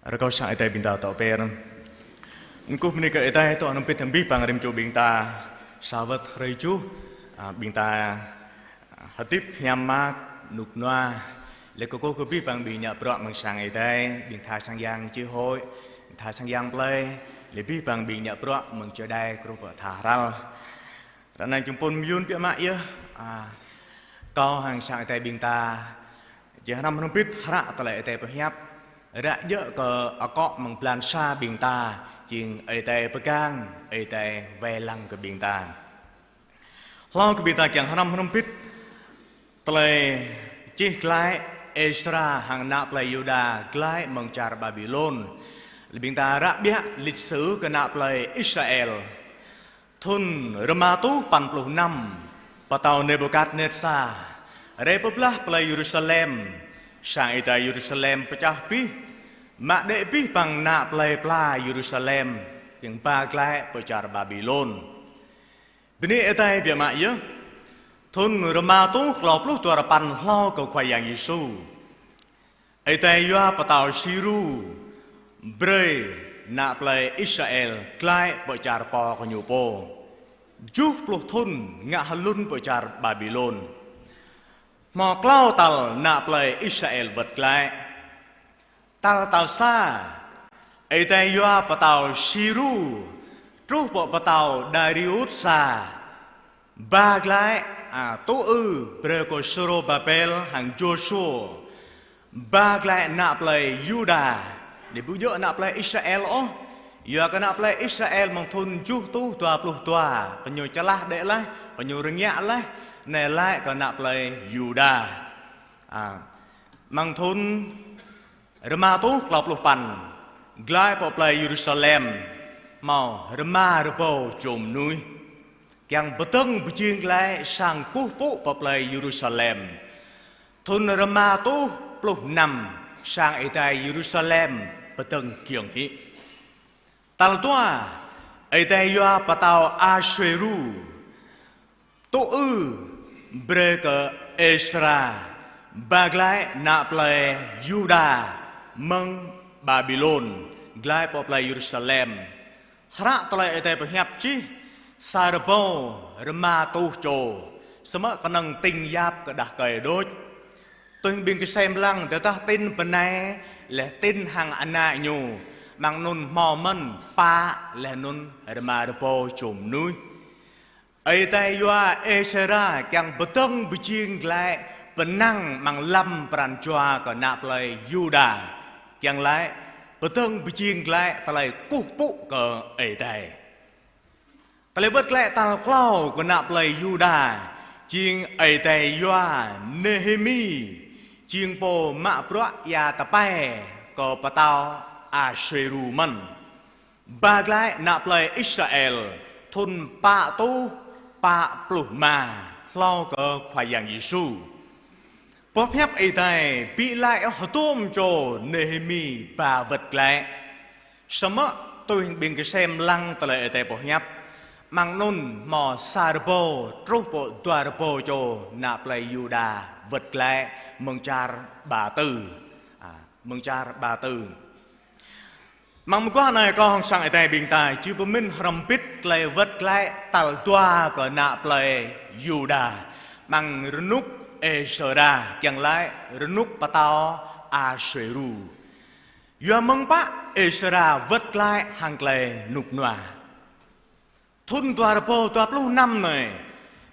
Rơkâo sang Ơi Adai ƀing ta tŏ pơr. Kơkuh bơni kơ Ơi Adai dŏ hrŏm hơbĭt hăng abih bang rĭm čô ƀing ta. Sa wơ̆t hrơi tơjuh, ă, ƀing ta hơdip hiam mă, rơnŭk rơnua. Laih kơkuh kơ abih bang ƀing ngă bruă mơ̆ng sang Ơi Adai, ƀing tha sang yang chi hội, ƀing tha sang yang plơi, laih abih bang ƀing ngă bruă mơ̆ng čơđai kruh pơ tha hrăl. Ră anai jơ̆ng phŭn mơyŭn biă mă yơh, ă, kâo hăng sang Ơi Adai ƀing ta či hrăm hrŏm hơbĭt hră tơlơi Ơi Adai pơhiăp, ră djơ̆ kơ akŏ mơ̆ng blan sa ƀing ta, jing Ơi Adai pơgang, Ơi Adai wai lăng kơ ƀing ta. Hlâo kơ ƀing ta kiăng hrăm hrŏm hơbĭt tơlơi čih glaĭ Êsra hăng ană plơi Yuđa glaĭ mơ̆ng čar Ƀaƀilôn. Laih ƀing ta ră ƀiă lịch sử kơ ană plơi Israel. Thŭn rơma rơtuh păn pluh năm, pơtao Nebukadnetsar rai pơblah plơi Yêrusalem, sang Ơi Adai Yêrusalem pơčah abih, mă đĕ abih bang ană plơi pla Yêrusalem, kiăng ba glaĭ pơ čar Ƀaƀilôn. Bơni Ơi Adai biă mă yơh. Thŭn rơma rơtuh klâo pluh dua rơpăn hlâo kơ Khua Yang Yêsu, Ơi Adai yua pơtao Siru brơi ană plơi Israel glaĭ pơ čar pô kơ ñu pô. Tơjuh pluh thŭn ngă hlŭn pơ čar Ƀaƀilôn. Hmâo klâo tal ană plơi Israel wơ̆t glaĭ. Tal tal sa, Ơi Adai yua pơtao Siru Truh pơ pơtao Darius sa, ba glaĭ, a, tŭ ư brơi kơ Sôrôbabel hăng Yôsuê, ba glaĭ ană plei Yuđa. Anai ƀu djơ̆ ană plei Israel ôh. Yua kơ ană plei Israel mơ̆ng thŭn tơjuh rơtuh dua pluh dua, gơñu čơlah đĕ laih, gơñu rơngiă laih, anai laĭ kơ ană plei Yuđa. A, mơ̆ng thŭn rơma rơtuh klâo pluh păn, glaĭ pơ plei Yêrusalem, hmâo rơma rơbâo čô mơnuih kiăng pơdơ̆ng pơjing glaĭ sang kơkuh pơpŭ pơ plei Yêrusalem. Thŭn rơma rơtuh pluh năm, sang Ơi Adai Yêrusalem pơdơ̆ng giŏng hĭ. Tal dua, Ơi Adai yua pơtao Asuêrus tŭ ư brơi kơ Êsra ba glaĭ ană plei Yuđa mơ̆ng Ƀaƀilôn glaĭ pơ plei Yêrusalem. Hră tơlơi Ơi Adai pơhiăp čih sa rơbâo rơma rơtuh čô, samơ̆ kơnơ̆ng tĭng yap kơ đah rơkơi đôč. Tui ƀing kơsem lăng tơdah tin bơnai laih tin hăng ană ñu, mơ̆ng anŭn hmâo mơ̆n pă laih anŭn rơma rơbâo čô mơnuih. Ơi Adai yua Êsra kiăng pơdơ̆ng pơjing glaĭ pơnăng amăng lăm pran jua kơ ană plei Yuđa, kiăng laĭ pơdơ̆ng pơjing glaĭ tơlơi kơkuh pơpŭ kơ Ơi Adai. Tơlơi wơ̆t glaĭ tal klâo kơ ană plei Yuđa, jing Ơi Adai yua Nêhêmi, jing pô mă bruă ia tơpai kơ pơtao Asuêrus mơ̆n, ba glaĭ ană plei Israel thŭn pă rơtuh pă pluh rơma hlâo kơ Khua Yang Yêsu. Boh hiăp Ơi Adai ƀu laĭ hơdôm čô Nêhêmi ba wơ̆t glaĭ. Samơ̆ tui ƀing kơsem lăng tơlơi Ơi Adai pơhiăp, mơ̆ng anŭn hmâo sa rơbâo truh pơ dua rơbâo čô ană plei Yuđa wơ̆t glaĭ mơ̆ng čar Ba Tư. A, mơ̆ng čar Ba Tư. Mơ̆ng mơguah anai kâo hăng sang Ơi Adai ƀing ta či pơmĭn hrŏm hơbĭt tơlơi wơ̆t glaĭ tal dua kơ ană plei Yuđa, mơ̆ng rơnŭk Êsra, kiăng laĭ rơnŭk pơtao Asuêrus. Yua mơ̆ng pă Êsra wơ̆t glaĭ hăng tơlơi rơnŭk rơnua. Thŭn dua rơbâo dua pluh năm anai,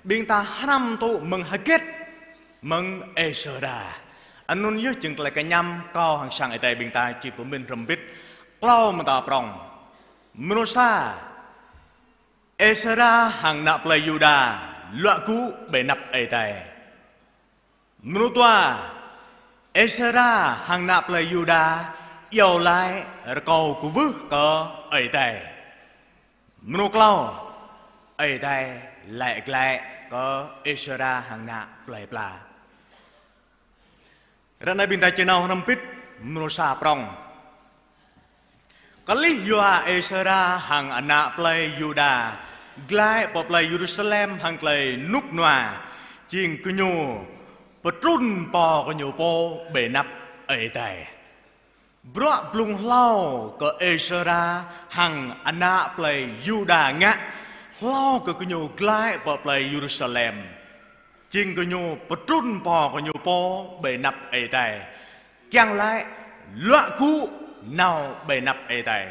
ƀing ta hrăm tŭ mơ̆ng hơget, mơ̆ng Êsra. Anŭn yơh jing tơlơi kơñăm kâo hăng sang Ơi Adai ƀing ta či pơmĭn hrŏm hơbĭt klâo mơta prŏng. Mrô sa, Êsra hăng ană plei Yuđa luă gŭ ƀơi anăp Ơi Adai. Mrô dua, Êsra hăng ană plei Yuđa iâu laĭ rơkâo kwưh kơ Ơi Adai. Mrô klâo, Ơi Adai laĭ glaĭ kơ Êsra hăng ană plei pla. Ră anai ƀing ta či nao hrŏm hơbĭt mrô sa prŏng. Kơlih yua Êsra hăng ană plei Yuđa glaĭ pơ plei Yêrusalem hăng tơlơi rơnŭk rơnua, jing gơñu pơtrŭn pô gơñu pô ƀơi anăp Ơi Adai. Bruă blung hlâo kơ Êsra hăng ană plei Yuđa ngă hlâo kơ gơñu glaĭ pơ plei Yêrusalem, jing gơñu pơtrŭn pô gơñu pô ƀơi anăp Ơi Adai, kiăng laĭ luă gŭ nao ƀơi anăp Ơi Adai.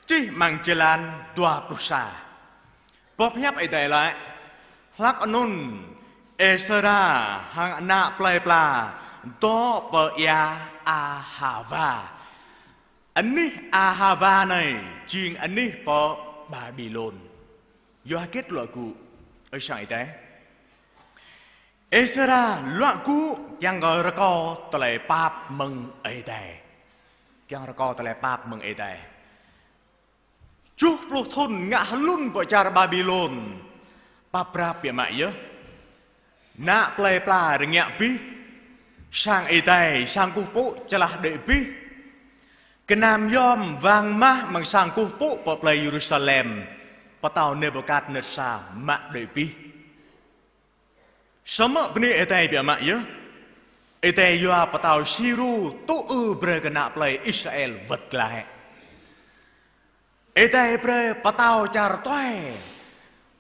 Čih amăng jơlan dua pluh sa. Boh hiăp Ơi Adai laĭ: Hlak anŭn Êsra hăng ană plei pla dŏ pơ ia Ahava. Anih Ahava anai jing anih pơ Ƀaƀilôn. Yua hơget luă gŭ, ơ sang Ơi Adai? Êsra luă gŭ kiăng kơ rơkâo tơlơi pap mơ̆ng Ơi Adai. Kiăng rơkâo tơlơi pap mơ̆ng Ơi Adai. Tơjuh pluh thŭn ngă hlŭn pơ čar Ƀaƀilôn. Pap prap biă mă yơh. Ană plei pla rơngiă abih. Sang Ơi Adai, sang kơkuh pơpŭ čơlah đuaĭ abih. Gơnam yôm wang mah mơ̆ng sang kơkuh pơpŭ pơ plei Yêrusalem, pơtao Nebukatnetsar mă đuaĭ abih. Samơ̆ bơni Ơi Adai biă mă yơh. Ơi Adai yua pơtao Sirus tŭ ư brơi kơ ană plei Israel wơ̆t glaĭ. Ơi Adai brơi pơtao čar tuai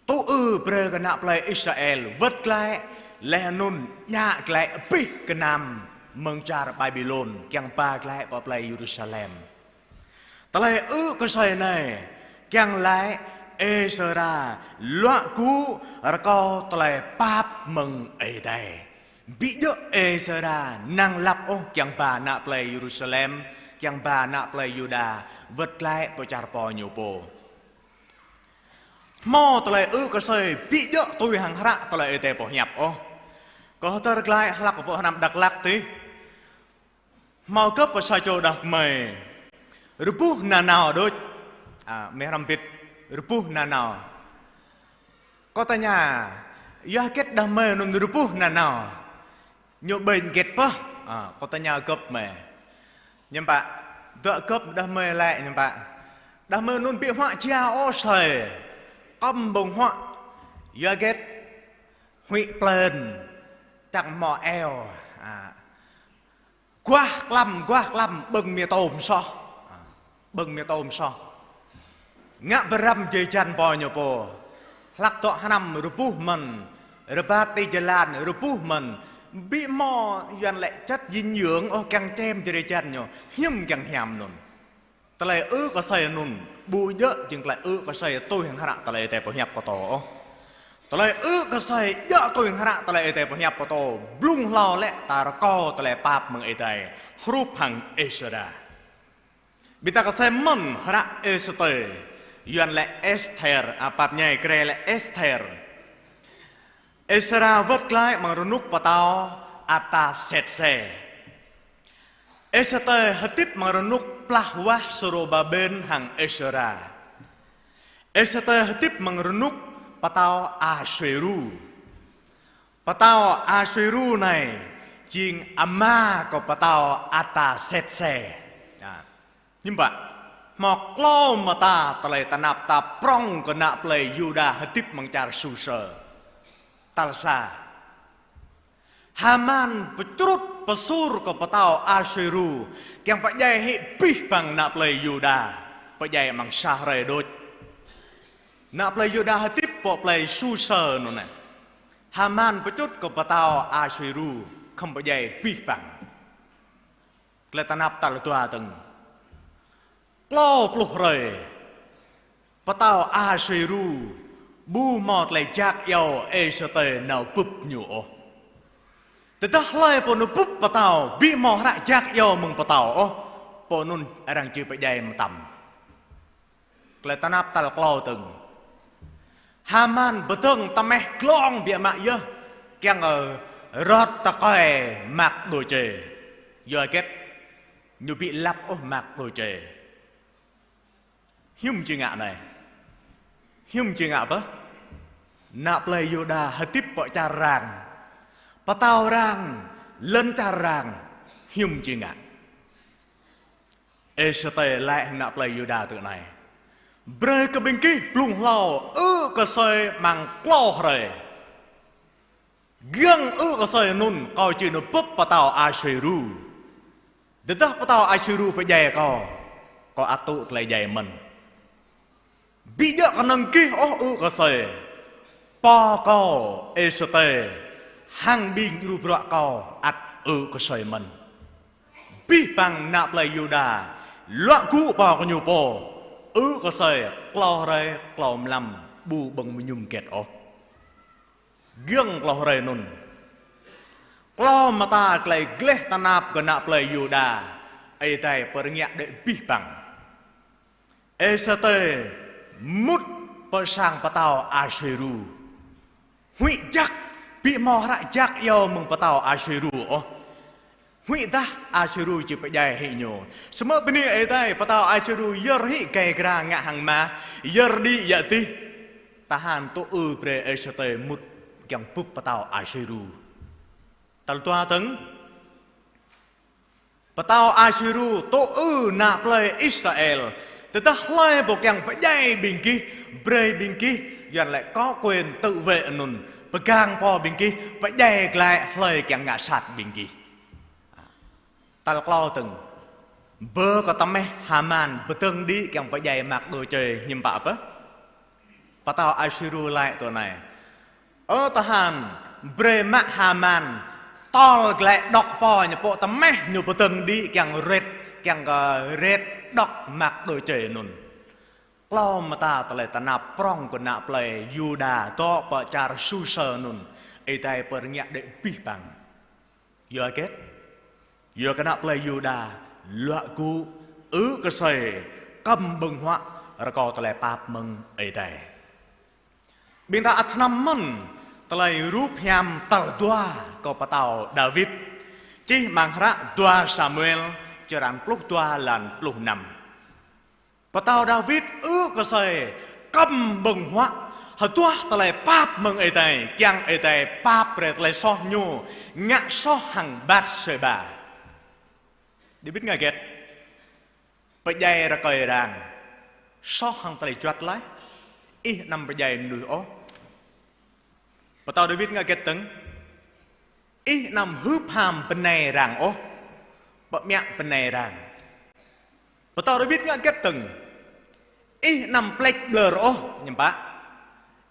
tŭ ư brơi kơ ană plei Israel wơ̆t glaĭ, laih anŭn ñă glaĭ abih gơnam mơ̆ng čar Ƀaƀilôn kiăng ba glaĭ pơ plei Yêrusalem. Tơlơi ư kơsơi anai kiăng laĭ Êsra luă gŭ rơkâo tơlơi pap mơ̆ng Ơi Adai. Ƀu djơ̆ Êsra năng lăp ôh kiăng ba ană plei Yêrusalem, kiăng ba ană plei Yuđa wơ̆t glaĭ pơ čar pô ñu pô. Hmâo tơlơi ư kơ asơi ƀu djơ̆ tui hăng hră tơlơi Ơi Adai pơhiăp ôh. Kâo hơdơr glaĭ hlăk pơ hnam Dak Lak tih. Hmâo gơ̆p pơ sa čô đah kơmơi rơbuh nanao đôč. A, mơ̆ hrăm bit rơbuh nanao. Kâo tơña, yua hơget đah kơmơi anŭn rơbuh nanao? Ñu ƀing hơget pơh? A, kâo tơña gơ̆p mơ̆. Hiư̆m pă, dŏ gơ̆p đah kơmơi lĕ hiư̆m pă. Đah kơmơi anŭn ƀu huă jia ôh asơi. Kơ̆m ƀơ̆ng huă. Yua hơget? Huĭ plơn. Čang hmâo eo. A. Guah klăm, guah klăm, ƀơ̆ng mia tôm soh. A, ƀơ̆ng mia tôm soh. Ngă bơrăm jơjăn pô ñu pô. Hlăk dŏ hnăm rơbuh mơ̆n. Rơbat ti jơlan rơbuh mơ̆n. Ƀu hmâo yuan lĕ chất dinh dưỡng ôh kiăng čem jơjăn ñu. Hiư̆m kiăng hiam anŭn. Tơlơi ư kơ asơi anŭn, ƀu djơ̆ jing tơlơi ư kơ asơi tui hăng hră tơlơi Ơi Adai pơhiăp pơtô ôh. Tơlơi ư kơ asơi djơ̆ tui hăng hră tơlơi Ơi Adai pơhiăp pơtô, blung hlâo lĕ ta rơkâo tơlơi pap mơ̆ng Ơi Adai, hrup hăng Êsra. Ƀing ta kơsem mơ̆n hră Êsêtê, yuan lĕ Esther, a, pap ñai Grê lĕ Esther. Êsra wơ̆t glaĭ amăng rơnŭk pơtao Artasêrsê. Êsêtê hơdip amăng rơnŭk plah wah Sôrôbabel hăng Êsra. Êsêtê hơdip amăng rơnŭk pơtao Asuêru. Pơtao Asuêru anai jing ama kơ pơtao Artasêrsê. Hiư̆m pă, hmâo klâo mơta tơlơi tơnap ta prŏng kơ ană plei Yuđa hơdip amăng čar Susơ. Tal sa. Haman pơčrŭt pơsur kơ pơtao Asuêru, kiăng pơdjai hĭ abih bang ană plei Yuđa, pơdjai amăng sa hrơi đôč. Ană plei Yuđa hơdip pơ plei Susơ anŭn. Haman pơčrŭt kơ pơtao Asuêru, khŏm pơdjai abih bang. Tơlơi tơnap tal dua dơ̆ng. Klâo pluh hrơi. Pơtao Asuêru ƀu hmâo tơlơi jak iâu Êsêtê nao bưp ñu ôh. Tơdah hlơi pô nao bưp pơtao, ƀu hmâo hră jak iâu mơ̆ng pơtao ôh, pô anŭn arăng či pơdjai mơtam. Tơlơi tơnap tal klâo dơ̆ng. Haman pơdơ̆ng tơmeh glông biă mă yơh, kiăng kơ rơ̆t tơkơi Mardôchê. Yua hơget? Ñu ƀu lăp ôh Mardôchê. Hiư̆m či ngă anai? Hiư̆m či ngă pơh? Ană plei Yuđa hơdip pơ čar arăng. Pơtao arăng, lŏn čar arăng. Hiư̆m či ngă? Êsêtê laĭ hăng ană plei Yuđa tui anai: Brơi kơ ƀing gih blung hlâo ư kơ asơi amăng klâo hrơi. Giŏng ư kơ asơi anŭn kâo či nao bưp pơtao Asuêru. Tơdah pơtao Asuêru pơdjai kâo, kâo ăt tŭ tơlơi djai mơ̆n. Ƀu djơ̆ kơnơ̆ng gih ôh ư kơ asơi. Pô kâo Êsêtê hăng ƀing djru bruă kâo ăt ư kơ asơi mơ̆n. Abih bang ană plei Yuđa luă gŭ pô kơ ñu pô, ư kơ asơi klâo hrơi klâo mlam ƀu ƀơ̆ng mơñum hơget ôh. Giŏng klâo hrơi anŭn. Klâo mơta tơlơi gleh tơnap kơ ană plei Yuđa, Ơi Adai pơrơngiă đơi abih bang. Êsêtê mŭt pơ sang pơtao Asuêru. Huĭ jak, ƀu hmâo hră jak iâu mơ̆ng pơtao Asuêru ôh. Huĭ dah Asuêru či pơdjai hĭ ñu. Samơ̆ bơni Ơi Adai, pơtao Asuêru yơr hĭ gai gra ngă hăng mah, yơr đĭ yă dih. Tơhan tŭ ư brơi Êsêtê mŭt kiăng bưp pơtao Asuêru. Tal dua dơ̆ng. Pơtao Asuêru tŭ ư ană plei Israel. Tơdah hlơi pô kiăng pơdjai ƀing gih, brơi ƀing gih, yuan lĕ có quyền tự vệ anŭn. Pơgang pô ƀing gih, pơdjai glaĭ hlơi kiăng ngă sat ƀing gih. Tal klâo dơ̆ng. Bơ kơ tơmeh Haman pơdơ̆ng đĭ kiăng pơdjai Mardôchê hiư̆m pă pơh? Pơtao Asuêru laĭ tui anai: Ơ tơhan, brơi mă Haman tơl glaĭ đŏk pô ñu pô tơmeh ñu pơdơ̆ng đĭ kiăng rĕt, kiăng kơ rĕt đŏk Mardôchê anŭn. Klâo mơta tơlơi tơnap prong kơ ană plei Yuđa dŏ pơ čar Susơ anŭn, Ơi Adai pơrơngiă đĕ abih bang. Yua hơget? Yua kơ ană plei Yuđa luă gŭ, ư̆ kơsơi, kăm ƀơ̆ng huă, rơkâo tơlơi pap mơ̆ng Ơi Adai. Ƀing ta ăt hrăm mơ̆n tơlơi rup hiam tal dua kơ pơtao Dawid, čih amăng hră dua Samuel, črăn pluh dua, lan pluh năm. Pơtao Dawid ư̆ kơsơi, kăm ƀơ̆ng huă, hơduah tơlơi pap mơ̆ng Ơi Adai, kiăng Ơi Adai pap brơi tơlơi soh ñu, ngă soh hăng Batsêba. Dawid ngă hơget? Pơdjai rơkơi arăng. Soh hăng tơlơi juăt laih. Ih anăm pơdjai mơnuih ôh. Pơtao Dawid ngă hơget dơ̆ng? Ih anăm hưp ham bơnai arăng ôh. Pơmă bơnai arăng. Pơtao Dawid ngă hơget dơ̆ng? Ih anăm pleč ƀlŏr ôh, hiư̆m pă?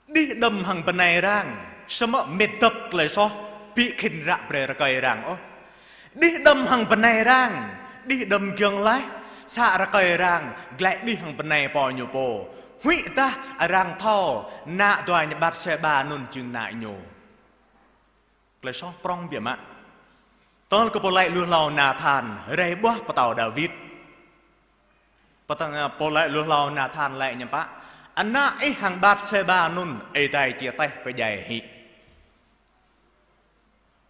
Đih đơ̆m hăng bơnai arăng, samơ̆ mĕt dŏp tơlơi soh, ƀu khĭn ră brơi rơkơi arăng ôh. Đih đơ̆m hăng bơnai arăng, đih đơ̆m giŏng laih, sa rơkơi arăng, glaĭ đih hăng bơnai pô ñu pô. Huĭ tah arăng thâo, ană dua ñu Batsêba anŭn jing ană ñu. Tơlơi soh prong biă mă. Tơl kơ pô laĭ lui hlâo Nathan, rai ƀuah pơtao Dawid. Pơtao, pô laĭ lui hlâo Nathan laĭ hiư̆m pă? Ană ih hăng Batsêba anŭn, Ơi Adai či taih pơdjai hĭ.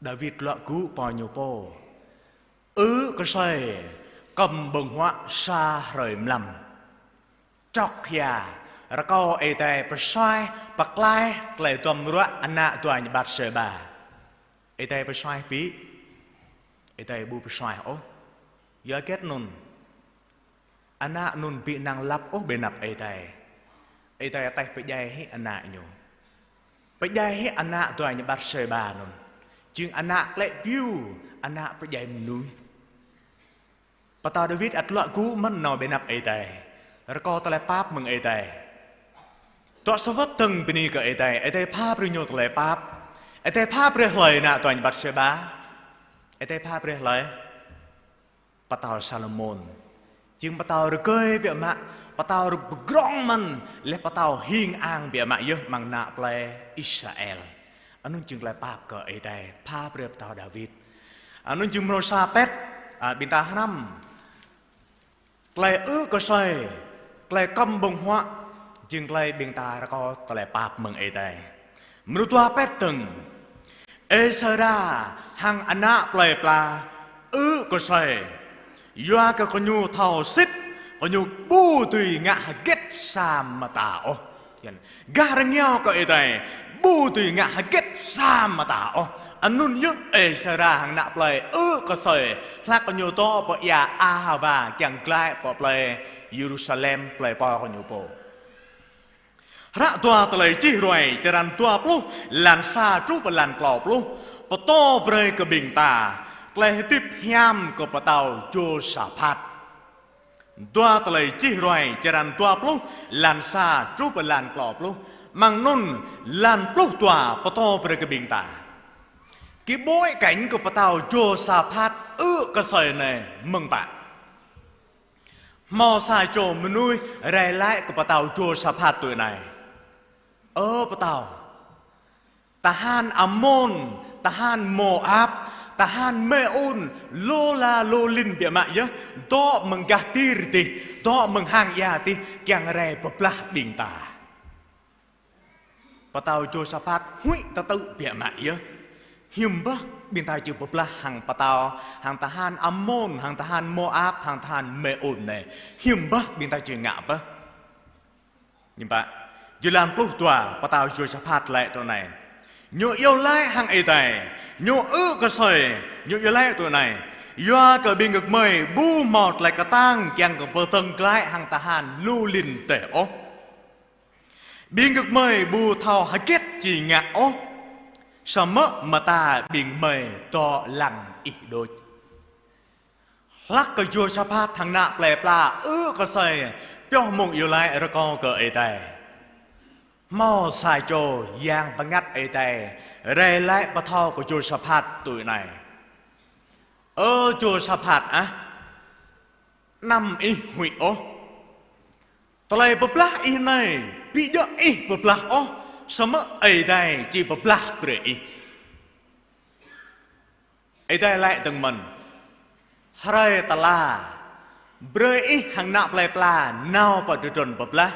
Dawid luă gŭ pô ñu pô. Ư̆ kơsơi, kăm ƀơ̆ng huă sa hrơi mlam. Čŏk hia, rơkâo Ơi Adai pơsuaih, pơklaih, tơlơi duăm ruă ană dua ñu Batsêba. Ơi Adai pơsuaih ƀu? Ơi Adai ƀu pơsuaih ôh. Yua hơget anŭn? Ană anŭn ƀu năng lăp ôh ƀơi anăp Ơi Adai. Ơi Adai taih pơdjai hĭ ană ñu. Pơdjai hĭ ană dua ñu Batsêba anŭn. Jing ană klĕ piu, ană pơdjai mơnuih. Pơtao Dawid ăt luă gŭ mơ̆n nao ƀơi anăp Ơi Adai. Rơkâo tơlơi pap mơ̆ng Ơi Adai. Dŏ sa wơ̆t dơ̆ng bơni kơ Ơi Adai, Ơi Adai pha brơi ñu tơlơi pap. Ơi Adai pha brơi hlơi ană dua ñu Batsêba? Ơi Adai pha brơi hlơi? Pơtao Salômôn. Jing pơtao rơgơi biă mă, pơtao rơgrong mơ̆n, laih pơtao hing ang biă mă yơh amăng ană plei Israel. Anŭn jing tơlơi pap kơ Ơi Adai, pha brơi pơtao Dawid. Anŭn jing mrô sa pet, a, ƀing ta hrăm. Tơlơi ư̆ kơsơi, tơlơi kăm ƀơ̆ng huă, jing tơlơi ƀing ta rơkâo tơlơi pap mơ̆ng Ơi Adai. Mrô dua pet dơ̆ng. Êsra hăng ană plei pla ư̆ kơsơi. Yua kơ gơñu thâo sĭt, gơñu ƀu dưi ngă hơget sa mơta ôh. Gah rơngiao kơ Ơi Adai, ƀu dưi ngă hơget sa mơta ôh. Anŭn yơh Êsra hăng ană plei ư̆ kơsơi, hlak gơñu dŏ pơ ia Ahava kiăng glaĭ pơ plei Yêrusalem, plei pô gơñu pô. Hră dua Tơlơi Čih Ruai, črăn dua pluh, lan sa truh pơ lan klâo pluh, pơtô brơi kơ ƀing ta tơlơi hơdip hiam kơ pơtao Jôsaphat. Dua Tơlơi Čih Ruai, črăn dua pluh, lan sa truh pơ lan klâo pluh, amăng anŭn lan pluh dua pơtô brơi kơ ƀing ta. Kơ bối cảnh kơ pơtao Jôsaphat ư̆ kơsơi anai mơ̆ng pă? Hmâo sa čô mơnuih rai laĭ kơ pơtao Jôsaphat tui anai: Ơ pơtao, tơhan Amôn, tơhan Môap, tơhan Mêun, lu la lu lin biă mă yơh, dŏ mơ̆ng gah Tir dih, dŏ mơ̆ng hang ia dih, kiăng rai pơblah ƀing ta. Pơtao Jôsaphat huĭ tơtư̆ biă mă yơh. Hiư̆m pă ƀing ta či pơblah hăng pơtao, hăng tơhan Amôn, hăng tơhan Môap, hăng tơhan Mêun anai? Hiư̆m pă ƀing ta či ngă pă? Hiư̆m pă? Jơlan pluh dua, pơtao Jôsaphat laĭ tui anai: Ñu iâu laĭ hăng Ơi Adai, ñu ư̆ kơsơi, ñu iâu laĭ tui anai: Yua kơ ƀing gơmơi ƀu hmâo tơlơi kơtang kiăng kơ pơdơ̆ng glaĭ hăng tơhan lu lin dêh ôh. Ƀing gơmơi ƀu thâo hơget či ngă ôh, samơ̆ mơta ƀing gơmơi dŏ lăng ih đôč. Hlak kơ Jôsaphat hăng ană plei pla ư̆ kơ asơi pioh mông iâu laĭ rơkâo kơ Ơi Adai, hmâo sa čô yang bơngăt Ơi Adai rai laĭ pơthâo kơ Jôsaphat tui anai: Ơ Jôsaphat ah, anăm ih huĭ ôh. Tơlơi pơblah ih anai, ƀu djơ̆ ih pơblah ôh, samơ̆ Ơi Adai či pơblah brơi ih. Ơi Adai laĭ dơ̆ng mơ̆n: Hrơi tơla, brơi ih hăng ană plơi pla nao pơ tơdron pơblah.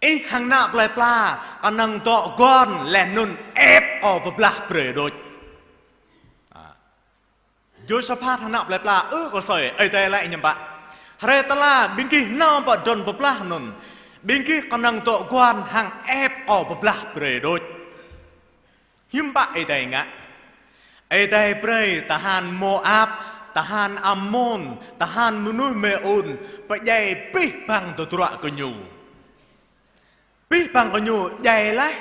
Ih hăng ană plơi pla kơnơ̆ng dŏ guăn laih anŭn ĕp kâo pơblah brơi đôč. Jôsaphat hăng ană plơi pla ư̆ kơ asơi, Ơi Adai laĭ hiư̆m pă: Hrơi tơla ƀing gih nao pơ tơdron pơblah anŭn, ƀing gih kơnơ̆ng dŏ guăn hăng ĕp kâo pơblah brơi đôč. Hiư̆m pă Ơi Adai ngă? Ơi Adai brơi tơhan Môap, tơhan Amôn, tơhan mơnuih Mêun pơdjai abih bang tơdruă gơñu. Abih bang gơñu djai laih.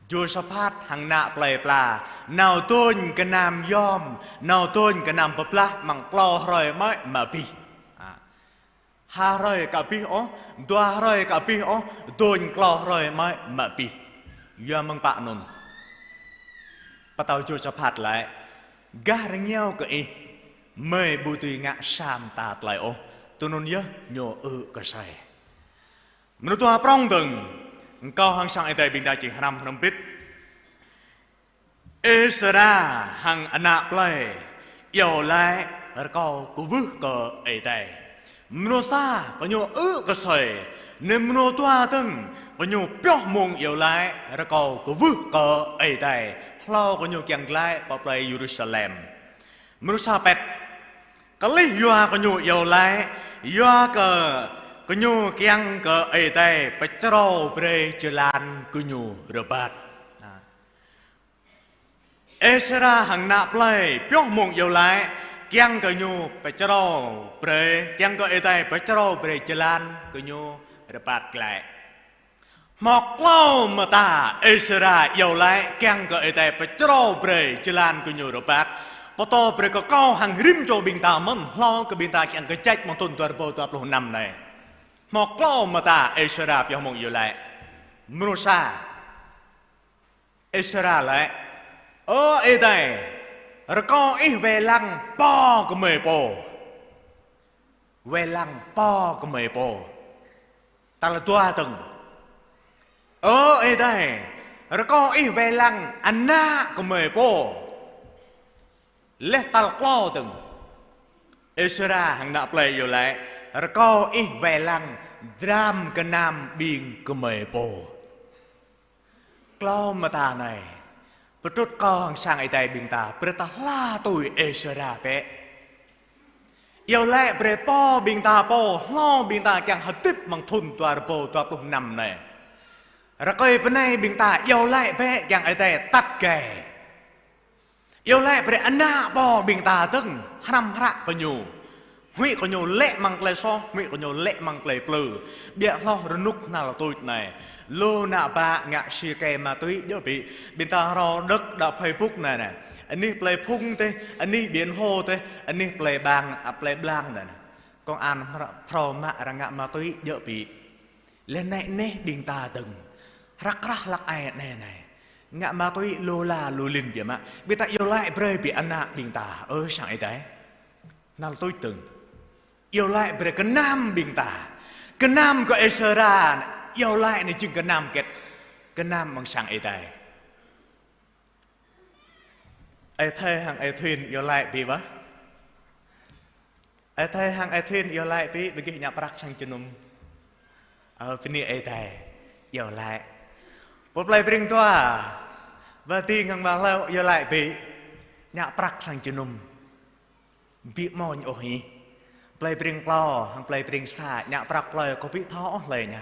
Jôsaphat hăng ană plơi pla nao dôñ gơnam yom, nao dôñ gơnam pơblah amăng klâo hrơi mơ̆i mă abih. Ha hrơi ka abih ôh, dua hrơi ka abih ôh, dôñ klâo hrơi mơ̆i mă abih. Yua mơ̆ng pă anŭn? Pơtao Jôsaphat laĭ: Gah rơngiao kơ ih, mơi ƀu dưi ngă sa mơta tơlơi ôh. Tui anŭn yơh ñu ư̆ kơ asơi. Mơnuih dua prŏng dơ̆ng, kâo hăng sang Ơi Adai ƀing ta či hrăm hrŏm bĭt. Êsra hăng ană plơi iâu laĭ rơkâo kwưh kơ Ơi Adai. Mơnuih sa gơñu ư̆ kơ asơi, anai mơnuih dua dơ̆ng gơñu pioh mông iâu laĭ rơkâo kwưh kơ Ơi Adai hlâo gơñu kiăng glaĭ pơ plơi Yêrusalem. Mơnuih sa pĕt, kơlih yua gơñu iâu laĭ, yua kơ gơñu kiăng kơ Ơi Adai pơčrâo brơi jơlan gơñu rơbat. Êsra hăng ană plơi pioh mông iâu laĭ, kiăng kơ ñu pơčrâo brơi, kiăng kơ Ơi Adai pơčrâo brơi jơlan gơñu rơbat glaĭ. Hmâo klâo mơta Êsra iâu laĭ kiăng kơ Ơi Adai pơčrâo brơi jơlan gơñu rơbat. Pơtô brơi kơ kâo hăng rĭm čô ƀing ta mơ̆n, hlâo kơ ƀing ta kiăng kơ čĕč mơ̆ng thŭn dua rơbâo dua pluh năm anai. Hmâo klâo mơta Êsra pioh mông iâu laĭ. Mrô sa, Êsra laĭ: Ơ Ơi Adai, rơkâo Ih wai lăng pô gơmơi pô. Wai lăng pô gơmơi pô. Tal dua dơ̆ng: Ơ Ơi Adai, rơkâo Ih wai lăng ană gơmơi pô. Laih tal klâo dơ̆ng, Êsra hăng ană plơi iâu laĭ: Rơkâo Ih wai lăng dram gơnam ƀing gơmơi pô. Klâo mơta anai pơtrŭt kâo hăng sang Ơi Adai ƀing ta, brơi ta hla tui Êsra bĕ. Iâu laĭ brơi pô ƀing ta pô, hlâo ƀing ta kiăng hơdip mơ̆ng thŭn dua rơbâo dua pluh năm anai. Rơkơi bơnai ƀing ta iâu laĭ bĕ kiăng Ơi Adai atăt gai. Iâu laĭ brơi ană pô ƀing ta dơ̆ng, hrăm hră kơ ñu. Huĭ kơ ñu lĕ mơ̆ng tơlơi soh, huĭ kơ ñu lĕ mơ̆ng tơlơi plư. Biă hloh rơnŭk hnal tuč anai. Lu ană bă ngă si cai ma túy djơ̆ ƀĭ. Ƀing ta hrâo đŏk đa Facebook anai anai. Anih plơi Phung tih, anih Biển Hồ tih, anih plơi Bang, a, plơi Blang anai anai. Công an phrâo mă arăng ngă ma túy djơ̆ ƀĭ. Laih anai neh ƀing ta dơ̆ng. Hrăk hrah hlăk ai anai anai. Ngă ma túy lu la lu lin biă mă. Ƀing ta iâu laĭ brơi ƀing ană ƀing ta. Ơ sang Ơi Adai. Hnal tuč dơ̆ng. Iâu laĭ brơi gơnam ƀing ta. Gơnam kơ Êsra. Iâu laĭ anai jing gơnam hơget? Gơnam mơ̆ng sang Ơi Adai. Ơi Thê hăng Ơi Thuyên iâu laĭ ƀĭ wơ̆t. Ơi Thê hăng Ơi Thuyên iâu laĭ ƀĭ, ƀing gih ngă prăk sang jơnum. Ơ, bơni Ơi Adai, iâu laĭ. Pơ plơi Breng Dua, wơ̆t ding hăng wơ̆t hlâo iâu laĭ ƀĭ, ngă prăk sang jơnum. Ƀu amoñ ôh hĭ. Plơi Breng Klâo hăng plơi Breng Sa, ngă prăk plơi kâo ƀu thâo ôh hlơi ngă.